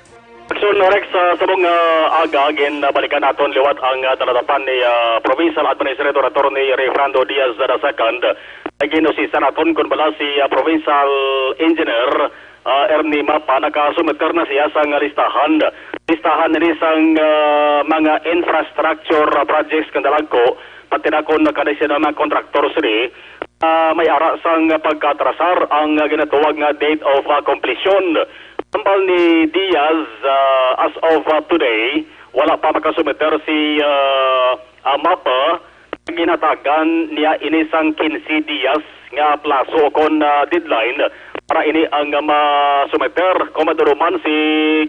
Action, Rex, uh, subong, uh, aga, gin, uh, balikan naton liwat ang, uh, talatapan ni, uh, Provincial Administrator Attorney Rayfrando Diaz the second. Ay ginusisan naton kun bala si, uh, Provincial Engineer, uh, Ernie Mapa, nakasumiter na siya sang listahan. Listahan ni sang, uh, mga infrastructure, uh, projects kang dalagko, pati na kon nakadesisyon ang mga kontraktor sini, ah, may ara sang pagkaatrasar ang ginatuwag nga date of, ah, completion. Hambal ni Diaz, ah, as of, ah, today, wala pa makasumiter si, ah, ah, Mapa. Ginhatagan niya ini sang quince dias nga plaso kon, ah, deadline para ini ang, ah, masumiter. Kon madulom man si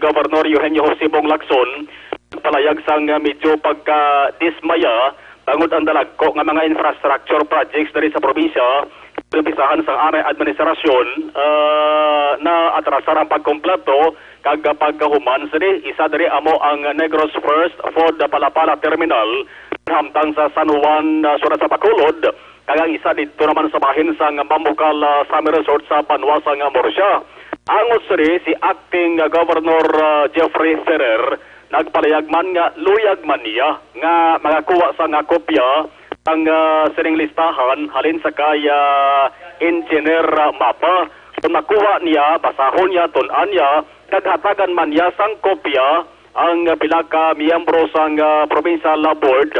Governor Eugenio Jose Bong Lacson, nagpalayag sang, ah, medyo pagkadismaya tungod ang dalagko nga mga infrastructure projects diri sa probinsya, umpisahan sang anay administrasyon, ah, naatrasar ang pagkumpleto kag pagkahuman sini. Isa diri amo ang Negros First Food Palapala Terminal, hamtang sa San Juan, ah, siyudad sa Bacolod, kag ang isa didto naman sa bahin sang Mambukal, ah, Summer Resort sa banwa sang Murcia. Angot sini si Acting Governor, ah, Jeffrey Ferrer, nagpalayag man nga luyag man niya nga makakuha sang kopya sang, ah, sining listahan halin sa kay, ah, Engineer, ah, Mapa. Kon makuha niya, basahon niya, tun-an niya, kag hatagan man niya sang kopya ang pila ka miyembro sang, ah, Provincial Board,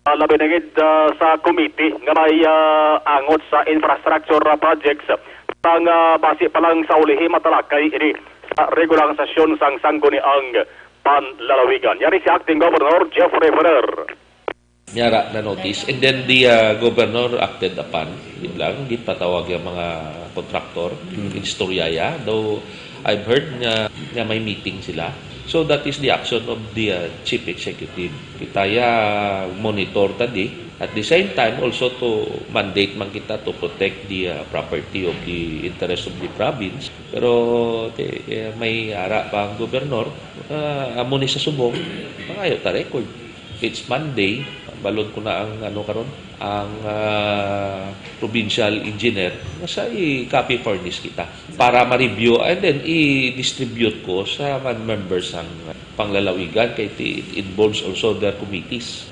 ah, labi na gid, ah, sa committee nga may, ah, angot sa infrastructure, ah, projects, sang, ah, basi pa lang sa ulihi matalakay ini sa regular sesyon sang Sangguniang Panlalawigan. Yari si Acting Governor Jeffrey Ferrer. May ara na notice. And then the, uh, governor acted upon. Yun lang, ginpatawag yung mga contractor, Mm. inistorya ya. Though I've heard nga, nga may meeting sila. So that is the action of the, uh, chief executive. Kita ya monitor tadi. At the same time, also to mandate man kita to protect the, uh, property of the interest of the province. Pero, okay, eh, may ara pa ang governor, uh, amo ni sa subong, mangayo ta record. It's Monday, balon ko na ang ano karon, ang, ah, provincial engineer, nga siya i-copy furnish kita para ma-review and then i-distribute ko sa mga members sang panlalawigan kay ti-, it involves also their committees.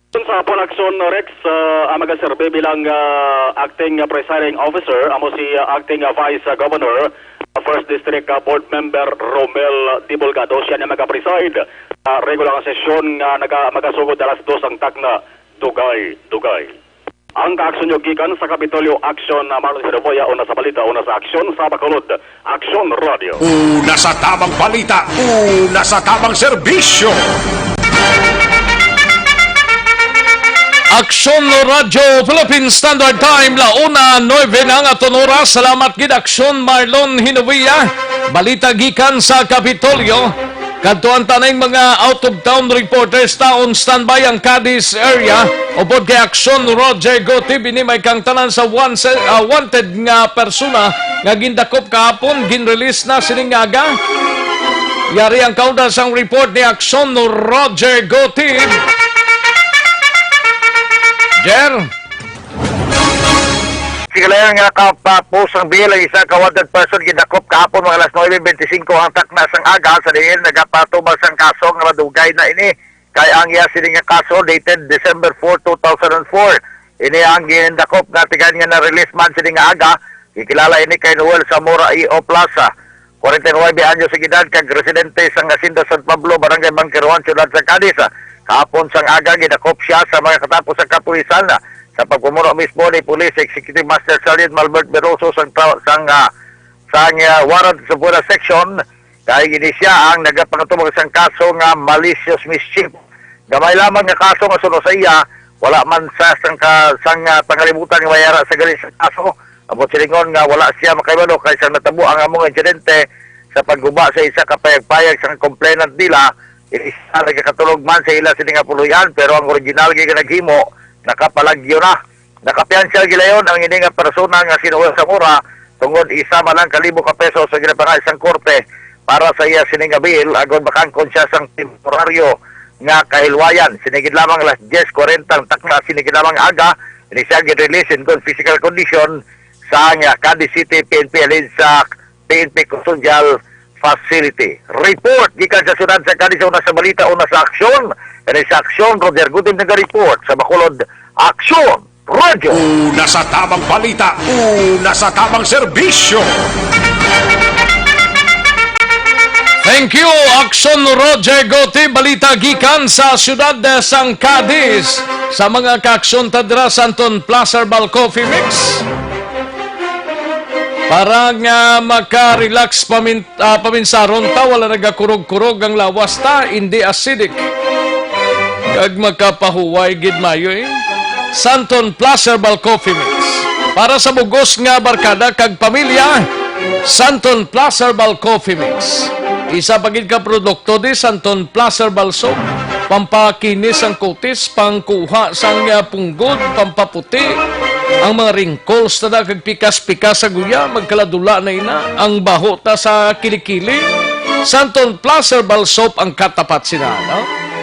Sa hapon, Action Rex, ah, ang magaserbi bilang, ah, acting presiding officer amo si, ah, acting, ah, vice, ah, governor, ah, first district, ah, board member Romel Divulgado. Siya na magapreside. Ah, regular nga sesyon nga naga-, magasugod alas dos ang takna. Dugay, dugay. Ang kaaksyon nyo gikan sa Kapitolyo, Action, ah, Marlon Hiroboya, una sa balita, una sa aksyon, sa Bacolod, Aksyon Radio. Una sa tamang balita, una sa tamang serbisyo. Aksyon Radio Philippine Standard Time, la una nuebe na nga aton oras. Salamat gid, Aksyon Marlon Hinovia. Balita gikan sa Kapitolyo. Kadtuan ta na yung mga out-of-town reporters ta on standby ang Cadiz area. Upod kay Aksyon Roger Gutib, ini may kang tanan sa one se-, ah, wanted nga persona nga gindakop kahapon, ginrelease na sining aga. Yari ang kaunda sang report ni Aksyon Roger Gutib. Jer? Sa kalayo nga kapost sang bail ang isa ka wanted person, gidakop kahapon mga alas nuebe bente singko ang takna sang aga, sa diin nagapatubang sang kaso nga madugay na ini, kay ang iya sini nga kaso dated December four, two thousand and four. Ini ang gindakop nga tigayon nga na-release man sini nga aga. Gikilala ini kay Noel Zamora E O Plaza, kwarenta y nuebe anyos ang edad, kag residente sang Hacienda San Pablo, Barangay Bangkerohan, Siyudad sa Cadiz. Kahapon sang aga, gidakop siya sa mga katapo sa kapulisan, sa pagpumuno mismo ni Police Executive Master Sergeant Malbert Beroso sang tra-, sang, ah, sang, ah, Warrant of Buena Section, kay ini siya ang nagapangtubang sang kaso nga malicious mischief. Gamay lamang nga kaso nga suno sa iya, wala man sa sang ka-, sang, ah, pangalibutan nga may ara sa gali sa kaso. Ambot silingon nga wala siya makahibalo kay sang natabo ang among insidente sa pagguba sa isa ka payag-payag sang complainant nila, isa nagakatulog man sa ila sini nga puloy-an, pero ang original gid nga naghimo nakapalagyo na. Nakapiyansa gilayon ang ini nga persona nga sinuwel sa mura tungod isa man lang ka libo ka pesos ang ginapangay sang korte para sa iya sini nga bail, agod makangkon siya sang temporaryo nga kahilwayan. Sini gid lamang alas diyes kwarenta ang takna sini gid lamang aga, ini siya gid-release in good physical condition sa nga Cadiz City P N P halin sa P N P Custodial Facility. Report gikan sa siyudad sa Cadiz, una sa balita, una sa aksyon. Kani sa aksyon, Roger Gutim naga-report. Sa Bacolod, Aksyon Radyo. Una sa tamang balita, una sa tamang serbisyo. Thank you, Aksyon Roger Gutim. Balita gikan sa siyudad sang Cadiz. Sa mga kaaksyon ta dira sa Anton Plaza Herbal Coffee Mix. Para nga maka-relax pamin-, ah, paminsaron ta, wala nagakurog-kurog ang lawas ta, hindi acidic. Kag makapahuway gid mayo, eh. Santon Plus Herbal Coffee Mix. Para sa bugos nga barkada kag pamilya, Santon Plus Herbal Coffee Mix. Isa pa gid ka produkto di Santon Plus Herbal Soap. Pampakinis ang kutis, pangkuha sang, ah, punggod, pampaputi ang mga wrinkles na kag pikas-pikas sa guya, magkaladula na ina ang baho ta sa kilikili. Santon Plus Herbal Soap ang katapat sina, no?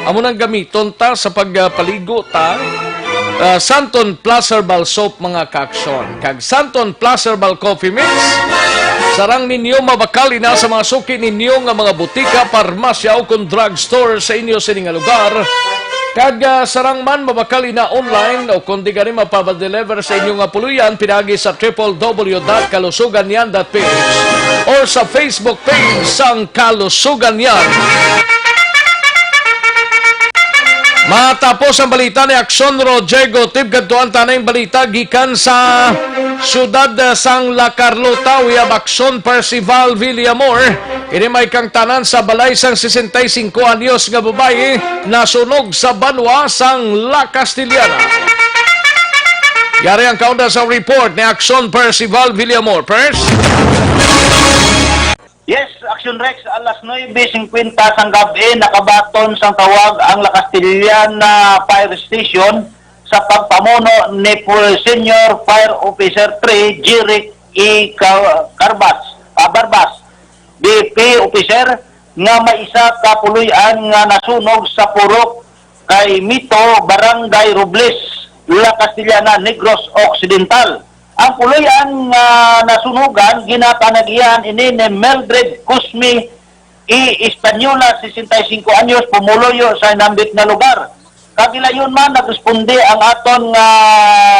Amo nang gamiton ta sa pagpaligo ta. Ah, Santon Plus Herbal Soap, mga kaaksyon, kag Santon Plus Herbal Coffee Mix. Sarang ninyo mabakal ina sa mga suki ninyo nga mga butika, parmasya, o kon drugstore sa inyo sini nga lugar. Kag, ah, sarang man mabakal ina online o kon di gani mapabadeliver sa inyo nga puluyan pinagi sa triple W dot kalusuganyan dot P H or sa Facebook page sang Kalusuganyan. Matapos ang balita ni Aksyon Roger Gotib, kadtuan ta na ang balita gikan sa siyudad, ah, sang La Carlota. We have Aksyon Percival Villamor. Ini may kangtanan sa balay sang sesenta y cinco anyos nga babayi nasunog sa banwa sang La Castellana. Yari ang kaunda sa report ni Aksyon Percival Villamor. Pers? Yes, Aksyon Rex, alas nuebe cincuenta sang gab-i, nakabaton sang tawag ang La Castellana Fire Station sa pagpamuno ni Pu-, Senior Fire Officer three, Jeric E. Ca-, Carbas, ah, Barbas, B P officer, nga may isa ka puloy-an nga nasunog sa purok kay Mito, Barangay Robles, La Castellana, Negros Occidental. Ang puloy-an nga nasunugan, ginapanagihan ini ni Mildred Cosme E. Española, sesenta y cinco anyos, pumuluyo sa inambit nga lugar. Kag gilayon man, nagresponde ang aton nga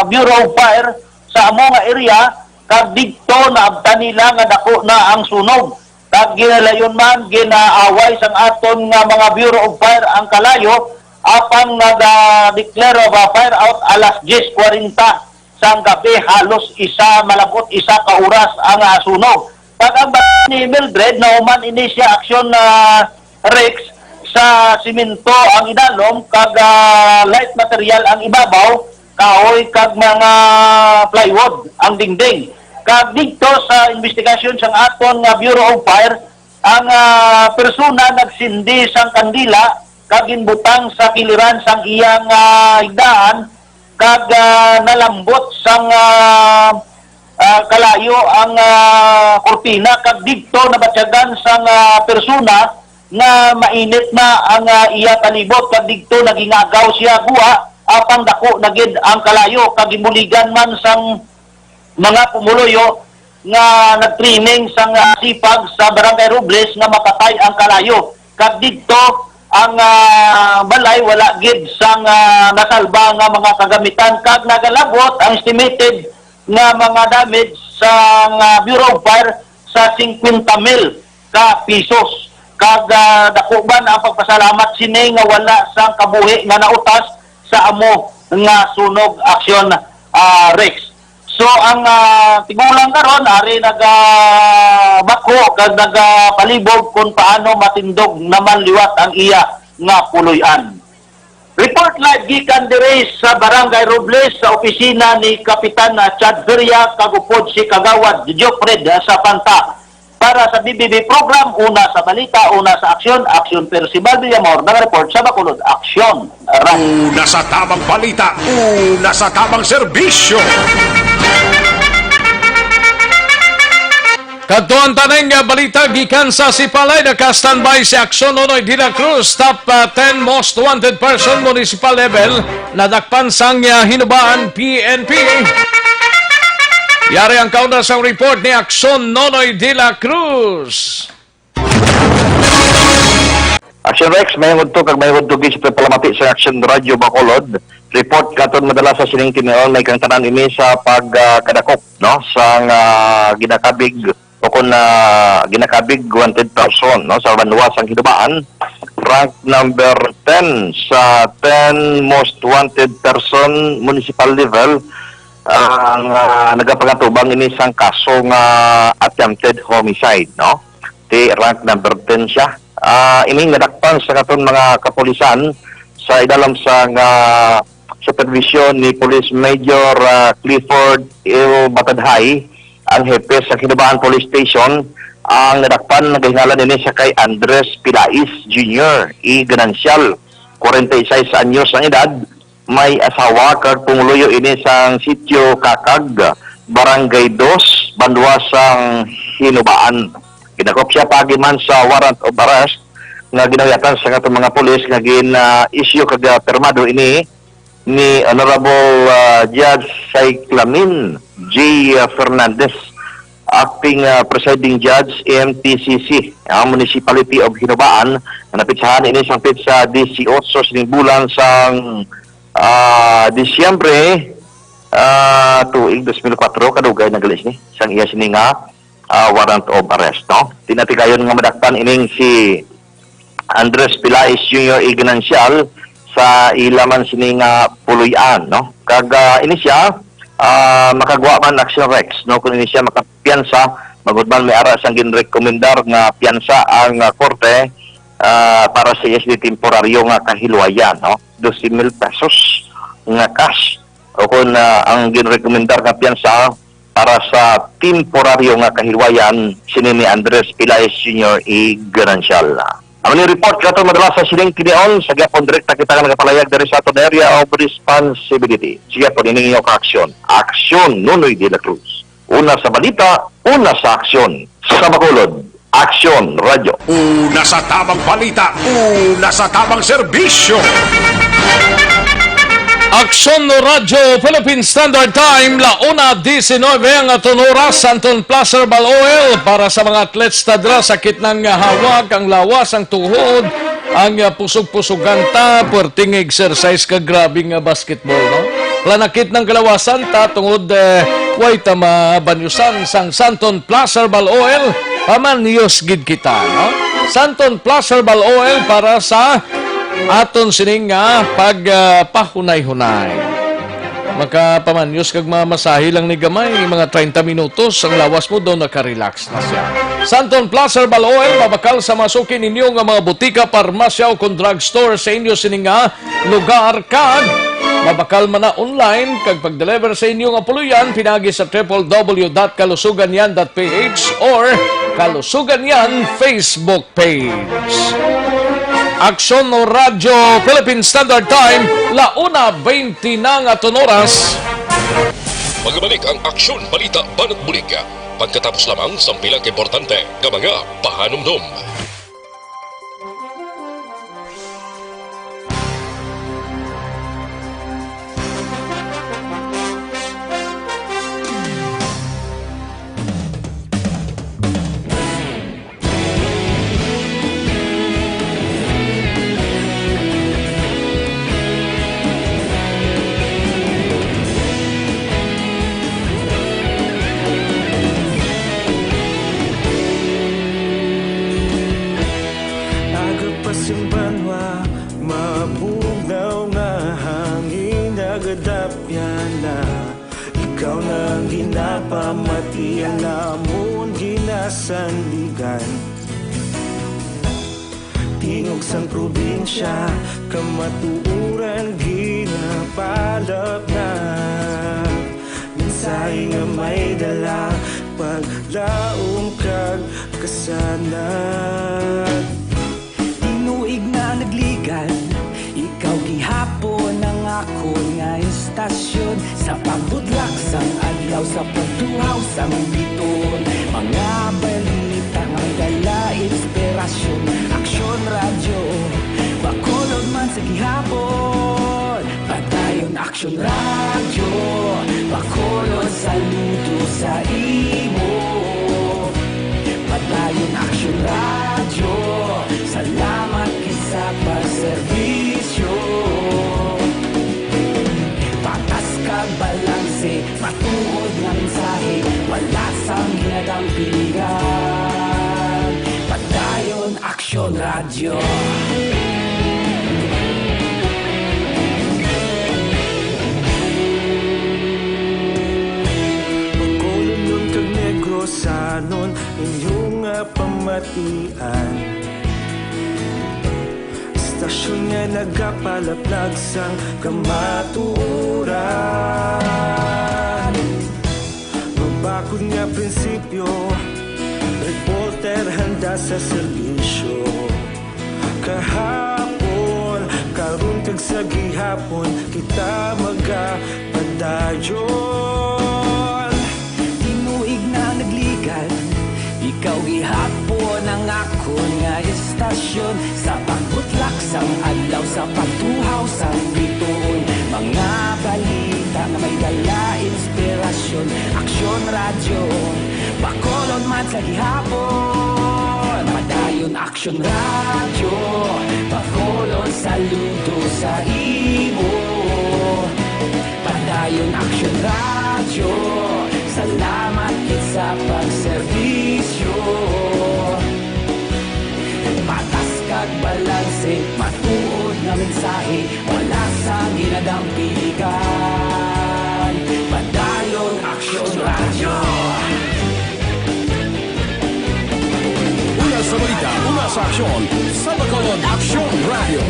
Bureau of Fire sa amo nga area, kag didto naabtan nila nga dako na ang sunog. Kag ginilayon man, ginaaway sang aton nga mga Bureau of Fire ang kalayo, apang naga-declare of a fire out alas diyes kwarenta sang gab-i, halos isa, malabot isa ka oras ang, ah, sunog. Kag ang balay ni Mildred, nahuman ini siya aksyon, ah, Rex, sa simento ang idalom, kag, ah, light material ang ibabaw, kahoy kag mga plywood ang dingding. Kag didto sa investigasyon sang aton nga Bureau of Fire, ang, ah, persona nagsindi sang kandila kag ginbutang sa kiliran sang iyang, ah, higdaan, kag, ah, nalambot sang, ah, ah, kalayo ang, ah, kurtina, kag didto nabatyagan sang, ah, persona nga mainit na ang, ah, iya palibot, kag didto nagingagaw siya guwa, apang dako na gid ang kalayo, kag ginbuligan man sang mga pumuluyo nga nagtraining sang, ah, sipag sa Barangay Robles nga mapatay ang kalayo. Kag didto ang, ah, balay wala gid sang, ah, nasalba nga mga kagamitan, kag nagalabot ang estimated nga mga damage sang, ah, Bureau of Fire sa singkwenta mil ka pisos. Kag, ah, dako man ang pagpasalamat sini nga wala sang kabuhi nga nautas sa amo nga sunog aksyon, ah, Rex. So, ang, ah, tigulang karon ari nagabakho kag nagapalibog kung paano matindog naman liwat ang iya nga puloy-an. Report live gikan diri sa Barangay Robles, sa opisina ni Kapitan, ah, Chad Feria, kag upod si Kagawad Geoffred, ah, Sapanta. Para sa B B B program, una sa balita, una sa aksyon, aksyon. Percival Villamor, nag-report sa Bacolod. Aksyon, Ran. Una sa tamang balita, una sa tamang serbisyo. Kadto ang tanan nga balita gikan sa Sipalay. Naka-standby si Aksyon Nonoy de la Cruz. Top, ah, ten most wanted person, municipal level, nadakpan sang, ah, Hinubaan, P N P. Yari ang kauna sang report ni Aksyon Nonoy de la Cruz. Action Rex, may udto kag may udto gid sa palamati sa Action Radio Bacolod. Report katon madala sa sining tinion, may kang tanan ini sa pag, ah, kadakop, no, sang, ah, ginakabig o kon, ah, ginakabig wanted person, no, sa banwa sang Hinubaan. Rank number ten sa ten most wanted person municipal level, ah, nga nagapangatubang ini sang kaso nga attempted homicide, no? Ti rank number ten siya. Ah, ining nadakpan sa katon mga kapulisan sa idalom sang, ah, supervision ni Police Major, ah, Clifford L. Batadhay, ang hepe sa Hinubaan Police Station. Ang nadakpan nagahingalan ini sa kay Andres Pilais Junior, i Ganancial, kwarenta y seis anyos ang edad, may asawa kag pumuluyo ini sang Sitio Kakag, Barangay Dos, banwa sang Hinubaan. Ginakop siya paagi man sa warrant of arrest nga ginawiyatan sa katong mga pulis nga gin, ah, issue kag, ah, pirmado ini ni Honorable, ah, Judge Cyclamin J Fernandez, Acting, ah, Presiding Judge, M T C C, ang Municipality of Hinubaan, nga napitsahan ini sang pitsa disiotso sining bulan sang, ah, Disyembre, ah, tuig dos mil kuwatro, kadugay na gali sini, sang iya sini nga, ah, warrant of arrest, no? Tinatigayon nga madakpan ining si Andres Pilais Junior Ignacial sa ila man sini nga puloy-an, no? Kag, ah, ini siya, ah, makagwa man action Rex, no? Kung ini siya makapiyansa, bangod man may ara sang ginrekomendar nga piyansa ang, ah, korte, ah, para sa iya sini temporaryo nga kahilwayan, no? Doce mil pesos nga cash. O kung, ah, ang ginrekomendar nga piyansa para sa temporaryo nga kahilwayan sini ni Andres Pilais Junior Ignacial. Amo ni report kato madala sa sining tinion, sa gyapon direkta kita nga nagapalayag diri sa aton area of responsibility. Sige po, nining inyo ka-aksyon. Aksyon Nonoy de la Cruz. Una sa balita, una sa aksyon. Sa Bacolod, Aksyon Radyo. Una sa tamang balita, una sa tamang serbisyo. Aksyon Radyo Philippine Standard Time, la una diecinueve ang aton oras. Santon Plus Herbal Oil para sa mga athletes ta dira, sakit ng hawak, ang lawas, ang tuhod, ang, ah, pusog-pusugan ta, puwerteng exercise ka, grabe nga basketball, no? Lanakit ng kalawasan ta tungod, eh, way ta mabanyusan sang Santon Plus Herbal Oil, pamanyos gid kita, no? Santon Plus Herbal Oil para sa aton sining nga pag, ah, pahunay-hunay. Makapamanyos kag mamasahe lang ni gamay, mga treinta minutos, ang lawas mo daw naka-relax na siya. Santon Plus Herbal Oil, mabakal sa mga suki ninyo nga mga butika, parmasya o kon drugstore sa inyo sini nga lugar, kag mabakal man na online, kag pag-deliver sa inyo nga puluyan pinagi sa triple W dot kalusugan yan dot P H or Kalusugan Yan Facebook page. Aksyon Radyo Philippine Standard Time, la una veinte na nga aton oras. Magbalik ang Aksyon Balita Banat Bulig pagkatapos lamang sang pila ka importante nga mga pahanumdom. Aga pa sing banwa, mabugnaw nga hangin, nagadapyan na. Ikaw na ang ginapamati, ang amon ginasandigan. Tingog sang probinsya, kamatuoran ginapalapnag. Mensahe nga may dala, paglaom kag kasanag. Tinuig na nagligan, ikaw gihapon ang akon nga istasyon. Sa pagbutlak sang adlaw, sa pagtuhaw sang bituon, mga balita nga may dala inspirasyon. Aksyon Radyo, Bacolod man sa gihapon. Padayon Aksyon Radyo, Bacolod, saludo sa imo. Padayon Aksyon Radyo, salamat gid sa pagserbisyo. Patas kag balanse, matuod nga mensahe, wala sang ginadampigan. Padayon Aksyon Radyo. Bacolodnon kag Negrosanon, inyo nga pamatian. Istasyon nga nagapalaplag sang kamatuoran. Mabakod nga prinsipyo, reporter handa sa serbisyo. Kahapon, karon kag sa gihapon, kita magapadayon. Tinuig na nagligan, ikaw gihapon ang akon nga istasyon. Sa pagbutlak sang adlaw, sa pagtuhaw sang bituon, mga balita nga may dala inspirasyon. Aksyon Radyo, Bacolod man sa gihapon. Padayon Aksyon Radyo, Bacolod, saludo sa imo. Padayon Aksyon Radyo, salamat gid sa pagserbisyo. Patas kag balanse, matuod nga mensahe, wala sang ginadampigan. Padayon Aksyon Radyo. Una sa balita, una sa aksyon, sa Bacolod Aksyon Radyo.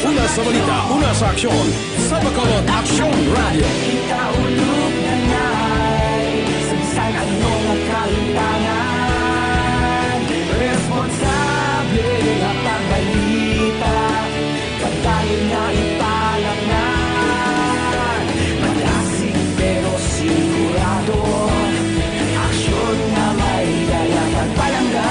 Una sa balita, una sa aksyon, sa Bacolod Aksyon Radyo. Kita ulog na nay, sa bisan ano nga kalimtangan, responsable nga pagbalita. Padayon nga ipalapngan, malasig pero sigurado. Aksyon nga may dala kag palangga.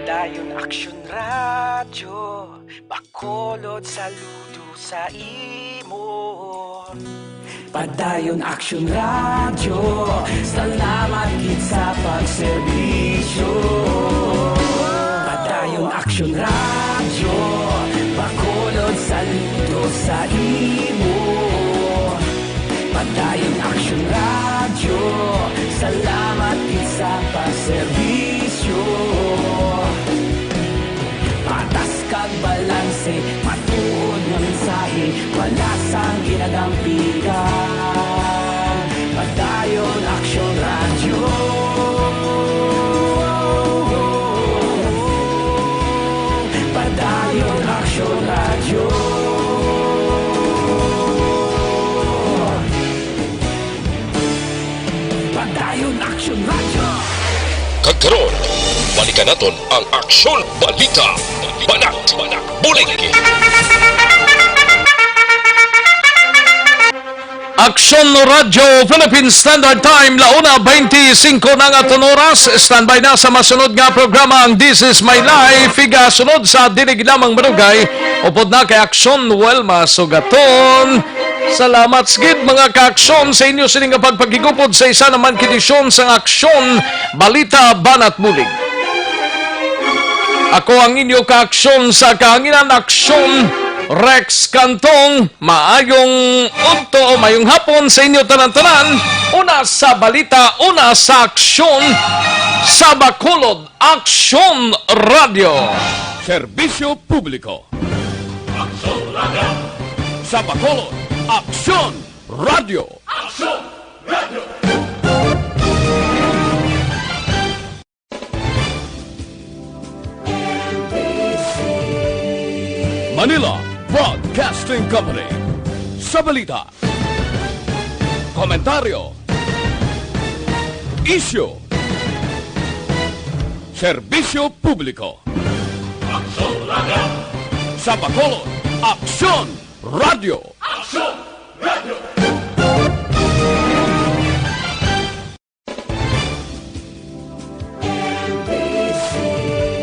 Padayon Aksyon Radyo, Bacolod, saludo sa imo. Padayon Aksyon Radyo, salamat gid sa pagserbisyo. Padayon Aksyon Radyo, Bacolod, saludo sa imo. Padayon Aksyon Radyo, salamat gid sa pagserbisyo. Patas kag balanse, matuod nga mensahe, wala sang ginadampigan. Padayon Aksyon Radyo. Padayon Aksyon Radyo. Padayon Aksyon Radyo. Kag karon, balikan naton ang Aksyon Balita, Banat, Bulig. Aksyon Radyo Philippine Standard Time, la una beintisinko na nga aton oras. Standby na sa masunod nga programa ang This Is My Life. Igasunod sa dinig lamang manugay, upod na kay Aksyon Welma Sugaton. Salamat gid, mga kaaksyon, sa inyo sini nga pagpakigupod sa isa naman ka edisyon sang Aksyon Balita Banat Bulig. Ako ang inyo kaaksyon sa kahanginan, Aksyon Rex Cantong, maayong udto, maayong hapon sa inyo tanan-tanan. Una sa balita, una sa aksyon, sa Bacolod, Aksyon Radio. Serbisyo publiko. Aksyon Radio. Sa Bacolod, Aksyon Radio. Aksyon Radio. Manila Broadcasting Company. Sa balita, komentaryo, isyu, serbisyo publiko. Aksyon Radio. Sa Bacolod, Aksyon Radio. Aksyon